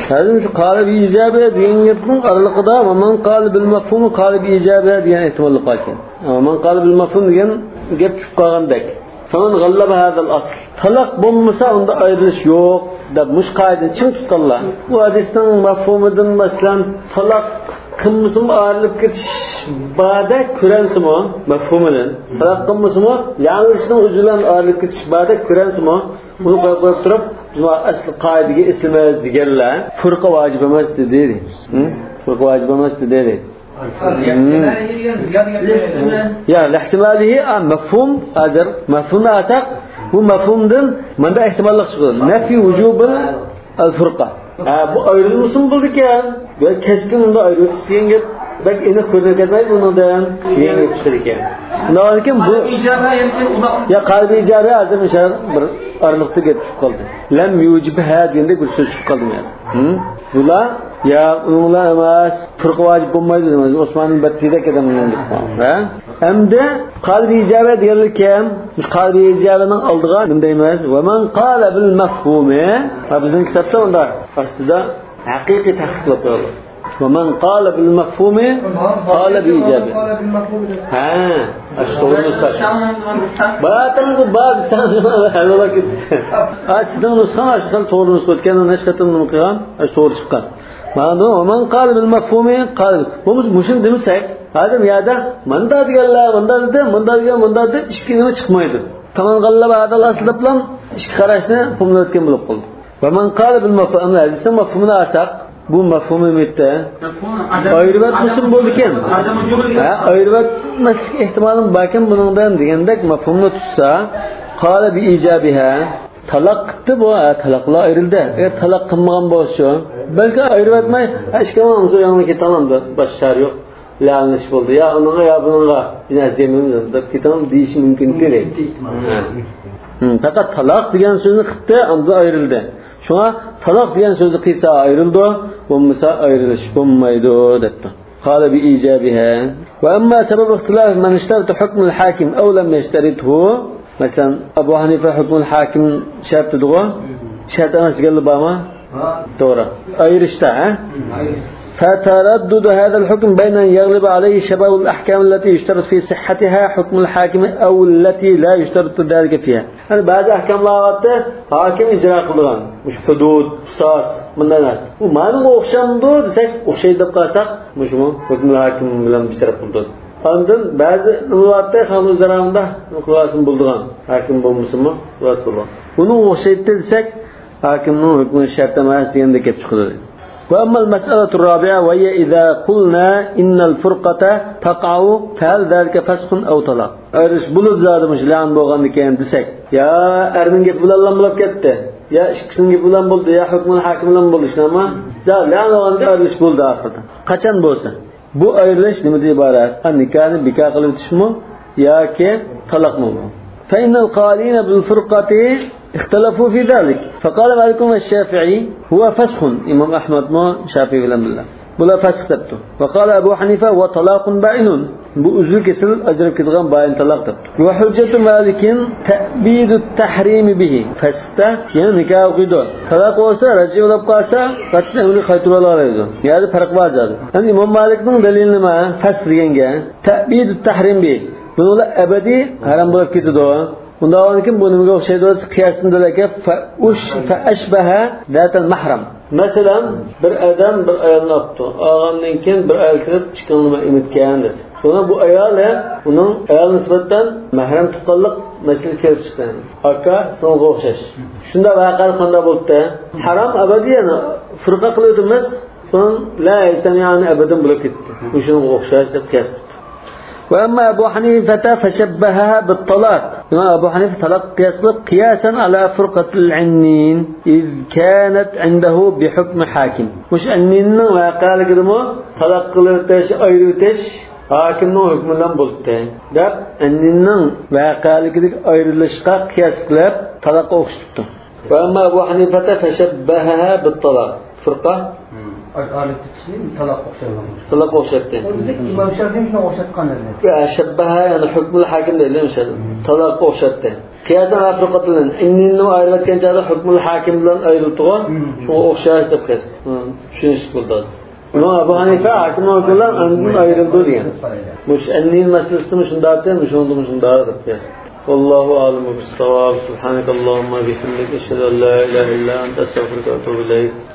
ھازىر شۇ قالە بى ئىجابە دېگەن گەپنىڭ ئارىلىقىدا ۋە مەن قالە بىل مەفھۇمى قالە بى ئىجابە دېگەن ئېھتىماللىق بار ئىكەن. ۋە مەن قالە بىل مەفھۇم دېگەن گەپ چۈشۈپ قالغاندەك. فمن غلب هذا الأصل. تالاق بولمىسا ئۇندا ئايرىلىش يوق دەپ مۇشۇ قائىدىنى چىڭ تۇتقانلار. بۇ ھەدىسنىڭ مەفھۇمىدىن مەسىلەن تالاق قىلمىسىمۇ ئايرىلىپ كېتىش باردەك كۆرەنسىمۇ، مەفھۇمىدىن تالاق قىلمىسىمۇ لەنلىشنىڭ ئۆزى بىلەن ئايرىلىپ كېتىش باردەك كۆرەنسىمۇ، ئۇنى قويۇپ قويۇپ تۇرۇپ، بىز ئەسلى قائىدىگە ئېسىلىمىز دېگەنلەر فۇرقە ۋاجىپ ئەمەس دېدى. ھە؟ فۇرقە ۋاجىپ ئەمەس دېدى. يا، لاھتىمالىھى، ئا، مەفھۇم، ھازىر مەفھۇمنى ئالساق، بۇ مەفھۇمدىن مۇنداق ئېھتىماللىق چىقىدۇ. نەفي ۋۇجۇبىل ئەل فۇرقە. ھە، بۇ ئايرىلمىسىمۇ بولىدىكەن. يا كەسكىن ئۇندا ئايرىلىش دېگەن گەپ بەك ئېنىق كۆرۈنۈپ كەتمەيدۇ بۇنىڭدىن. دېگەن گەپ چىقىدىكەن. ئۇنداق ئىكەن بۇ. يا قالە بى ئىجابە ھازىر مىسال بىر ئارىلىقتا گەپ چىقىپ قالدى. لەم يۇجىبھا دېگەندەك بىر سۆز چىقىپ قالدى مانا. ھىم؟ بۇلار، يا، ئۇنىڭ بىلەن ئەمەس، فۇرقە ۋاجىپ بولمايدۇ دېمەيدۇ. ئوسماننىڭ بەتتىدە كەتەمدۇ دەپ قالغان. ھە؟ ئەمدى قالە بى ئىجابە دېگەنلىكىم، قالە بى ئىجابەنىڭ ئالدىغا نېمە دەيمىز؟ ۋە مەن قالە بىل مەفھۇمى. ھە، بىزنىڭ كىتابتا ئۇنداق ئاستىدا ھەقىقىي تەھقىقلەپ قويۇلغان. ۋە مەن قالە بىل مەفھۇمى قالە بى ئىجابە. ھە، ئاشۇ توغرا نۇسخا. باتىڭىز بار، بىتەڭىز بار، ھەلۋالا كېتىپ. ئا، سىزنىڭ نۇسخاڭ ئاشۇ خىل توغرا نۇسخا ئۆتكەن، نەچچە قېتىم نېمە قىلغان، ئاشۇ توغرا چىققان. مانا، ۋە مەن قالە بىل مەفھۇمى قالە. بولمىسا مۇشۇنى دېمىسەك، ھازىر بۇ يەردە مۇنداق دېگەنلەر مۇنداق دېدى، مۇنداق دېگەن مۇنداق دېدى، ئىككى نېمە چىقمايدۇ. فمن غلب هذا الأصل دەپلا ئىككى قاراشنى قۇملىۋەتكەن بولۇپ قالدى. ۋە مەن قالە بىل مەفھۇم، ئەمما ھەدىسنىڭ مەفھۇمىنى ئالساق، بۇ مەفھۇمى مۇتتە ئايرىۋەتمىسىمۇ بولىدىكەن. ھە، ئايرىۋەتمەسلىك ئېھتىمالىمۇ باركەن بۇنىڭدىن دېگەندەك مەفھۇمنى تۇتسا، قالە بى ئىجابىھا، تالاق قىپتۇ بۇ، ھە، تالاقلا ئايرىلدى. ئەگەر تالاق قىلمىغان بولسىچۇ، بەلكى ئايرىۋەتمەي، ھە، ئىككىڭلار ئۇنىڭ يېنىغا كېتىڭلار، باشقا چارە يوق. لەنلىشىپ بولدى. يا ئۇنىڭغا، يا بۇنىڭغا بىر نەرسە دېمەيمىز دەپ كېتىڭ دېيىشى مۇمكىن دەيدۇ. ھە. ھىم، پەقەت تالاق دېگەن سۆزنى قىپتۇ، ئاندىن ئايرىلدى. شۇڭا تالاق دېگەن سۆزنى قىلسا ئايرىلىدۇ، بولمىسا ئايرىلىش بولمايدۇ دەپتۇ. قالە بى ئىجابىھا. ۋە ئەمما سەبەب ئىختىلاف مەن ئىشتەرەتە ھۆكمۇل ھاكىم ئەۋ لەم يەشتەرىتھۇ. مەسىلەن، ئەبۇ ھەنىفە ھۆكمۇل ھاكىم شەرت دېدىغۇ. شەرت ئەمەس دېگەنلەر بارمۇ؟ بار. توغرا. ئايرىشتا، ھە؟ ئايرىش. فتردد هذا الحكم بين أن يغلب عليه شباب الأحكام التي يشترط في صحتها حكم الحاكم أو التي لا يشترط ذلك فيها. يەنى بەزى ئەھكاملار بارتى، ھاكىم ئىجرا قىلىدىغان. مۇشۇ ھۇدۇد، قىساس، مۇنداق نەرسە. بۇ مانىڭغا ئوخشامدۇ دېسەك، ئوخشايدۇ دەپ قالساق، مۇشۇمۇ ھۆكمۇل ھاكىم بىلەن بىر تەرەپ قىلىدۇ. ئاندىن بەزى نېمە بارتى، خەلق ئۆزئارا مۇنداق قىلىۋالسىمۇ بولىدىغان. ھاكىم بولمىسىمۇ، قىلىۋالسا بولىدىغان. بۇنىڭغا ئوخشايتتى دېسەك، ھاكىمنىڭ ھۆكمى شەرت ئەمەس دېگەندەك گەپ چىقىدۇ. وأما المسألة الرابعة وهي إذا قلنا إن الفرقة تقع فهل ذلك فسخ أو طلاق؟ ئايرىلىش بولىدۇ زادى مۇشۇ لەن بولغاندىكىن دېسەك، يا ئەرنىڭ گېپى بىلەنلا بولۇپ كەتتى، يا ئىككىسىنىڭ گېپى بىلەن بولدى، يا ھۆكمۇل ھاكىم بىلەن بولدى، شۇنداقمۇ؟ يا لەن بولغاندا ئايرىلىش بولدى ئاخىرىدا. قاچان بولسا. بۇ ئايرىلىش نېمىدىن ئىبارەت؟ نىكاھنى بىكار قىلىۋېتىشمۇ ياكى تالاقمۇ بۇ؟ فإن القائلين بالفرقة اختلفوا في ذلك. فقال مالك والشافعي هو فسخ. ئىمام ئەھمەدمۇ شافىئى بىلەن بىللە. بۇلار پەسخ دەپتۇ. وقال أبو حنيفة: هو طلاق بائن. بۇ ئۈزۈل كېسىل ئاجراپ كېتىدىغان بايىن تالاق دەپتۇ. وحجة مالك تأبيد التحريم به. پەسخ دە يەنە نىكاھ ئوقۇيدۇ. تالاق بولسا، رەجئىي بولۇپ قالسا، قايتىدىن ئۆيىگە قايتۇرۇۋالغىلى بولىدۇ. يەنە پەرق بار زادى. ئەمدى ئىمام مالىكنىڭ دەلىلى نېمە؟ پەسخ دېگەنگە تەبىدۇت تەھرىم بى. بۇنىڭدا ئەبەدىي ھارام بولۇپ كېتىدۇ. ئۇنداق بولغاندىكىن بۇ نېمىگە ئوخشايدۇ دېسە، قىياسىنى دەلەكە فەئۇش-، فەئەشبەھە زاتەل مەھرەم. مەسىلەن، بىر ئادەم بىر ئايالنى ئاپتۇ. ئالغاندىن كېيىن بىر ئايال كېلىپ، ئىككىڭلار نېمە ئېمىتكەن دېدى. شۇڭا بۇ ئايالى ئۇنىڭ ئايال نىسبەتەن مەھرەم تۇغقانلىق مەسىلىسى كېلىپ چىقتى. ئاكا، سىڭىلغا ئوخشاش. شۇنداق ۋەقەلەر قانداق بولۇپتۇ؟ ھارام ئەبەدىي، يەنى فۇرقە قىلىۋېتىمىز. سوڭ لا يەجتەمىئانى ئەبەدەن بولۇپ كەتتى. مۇشۇنىڭغا ئوخشاش دەپ قىياس قىپتۇ. ۋە ئەمما ئەبۇ ھەنىفەتە فەشەببەھەھا بىت-تالاق. ئىمام ئەبۇ ھەنىفە تالاق قىياس قىلىپ، قىياسەن ئالا فۇرقەتىل ئەننىن ئىز كانەت ئىندەھۇ بىھۇكمى ھاكىم. مۇشۇ ئەننىننىڭ ۋەقەلىكىدىمۇ تالاق قىلىۋېتىش، ئايرىۋېتىش ھاكىمنىڭ ھۆكمى بىلەن بولدى دەپ، ئەننىننىڭ ۋەقەلىكىدىكى ئايرىلىشقا قىياس قىلىپ، تالاققا ئوخشىتىپتۇ. ۋە ئەمما ئەبۇ ھەنىفەتە فەشەببەھەھا بىت-تالاق. فۇرقە. ئايرىلىپ كېتىشنى تالاققا ئوخشايدۇ. تالاققا ئوخشاتتى. ئۇنى بىز ئىمام شافىئىي شۇنى ئوخشاتقان ئىدى. يا، شەببەھە، يەنى ھۆكمۇل ھاكىم دەيدۇ، ئوشۇ. تالاققا ئوخشاتتى. قىياسەن ئەلا فۇرقەتىل ئەننىن. ئەننىننى ئايرىۋەتكەن چاغدا ھۆكمۇل ھاكىم بىلەن ئايرىلىدىغۇ. شۇڭا ئوخشاش دەپ قىياس. چۈشىنىشلىك بولدى. ئىمام ئەبۇ ھەنىفە ھاكىم بىلەن ئەننىن ئايرىلىدۇ دېگەن. مۇشۇ ئەننىن مەسىلىسىمۇ شۇنداق، مۇشۇنىڭدىمۇ شۇنداق دەپ قىياس. والله أعلم بالصواب. سبحانك اللهم وبحمدك، أشهد أن لا إله إلا أنت، أستغفرك وأتوب إليك.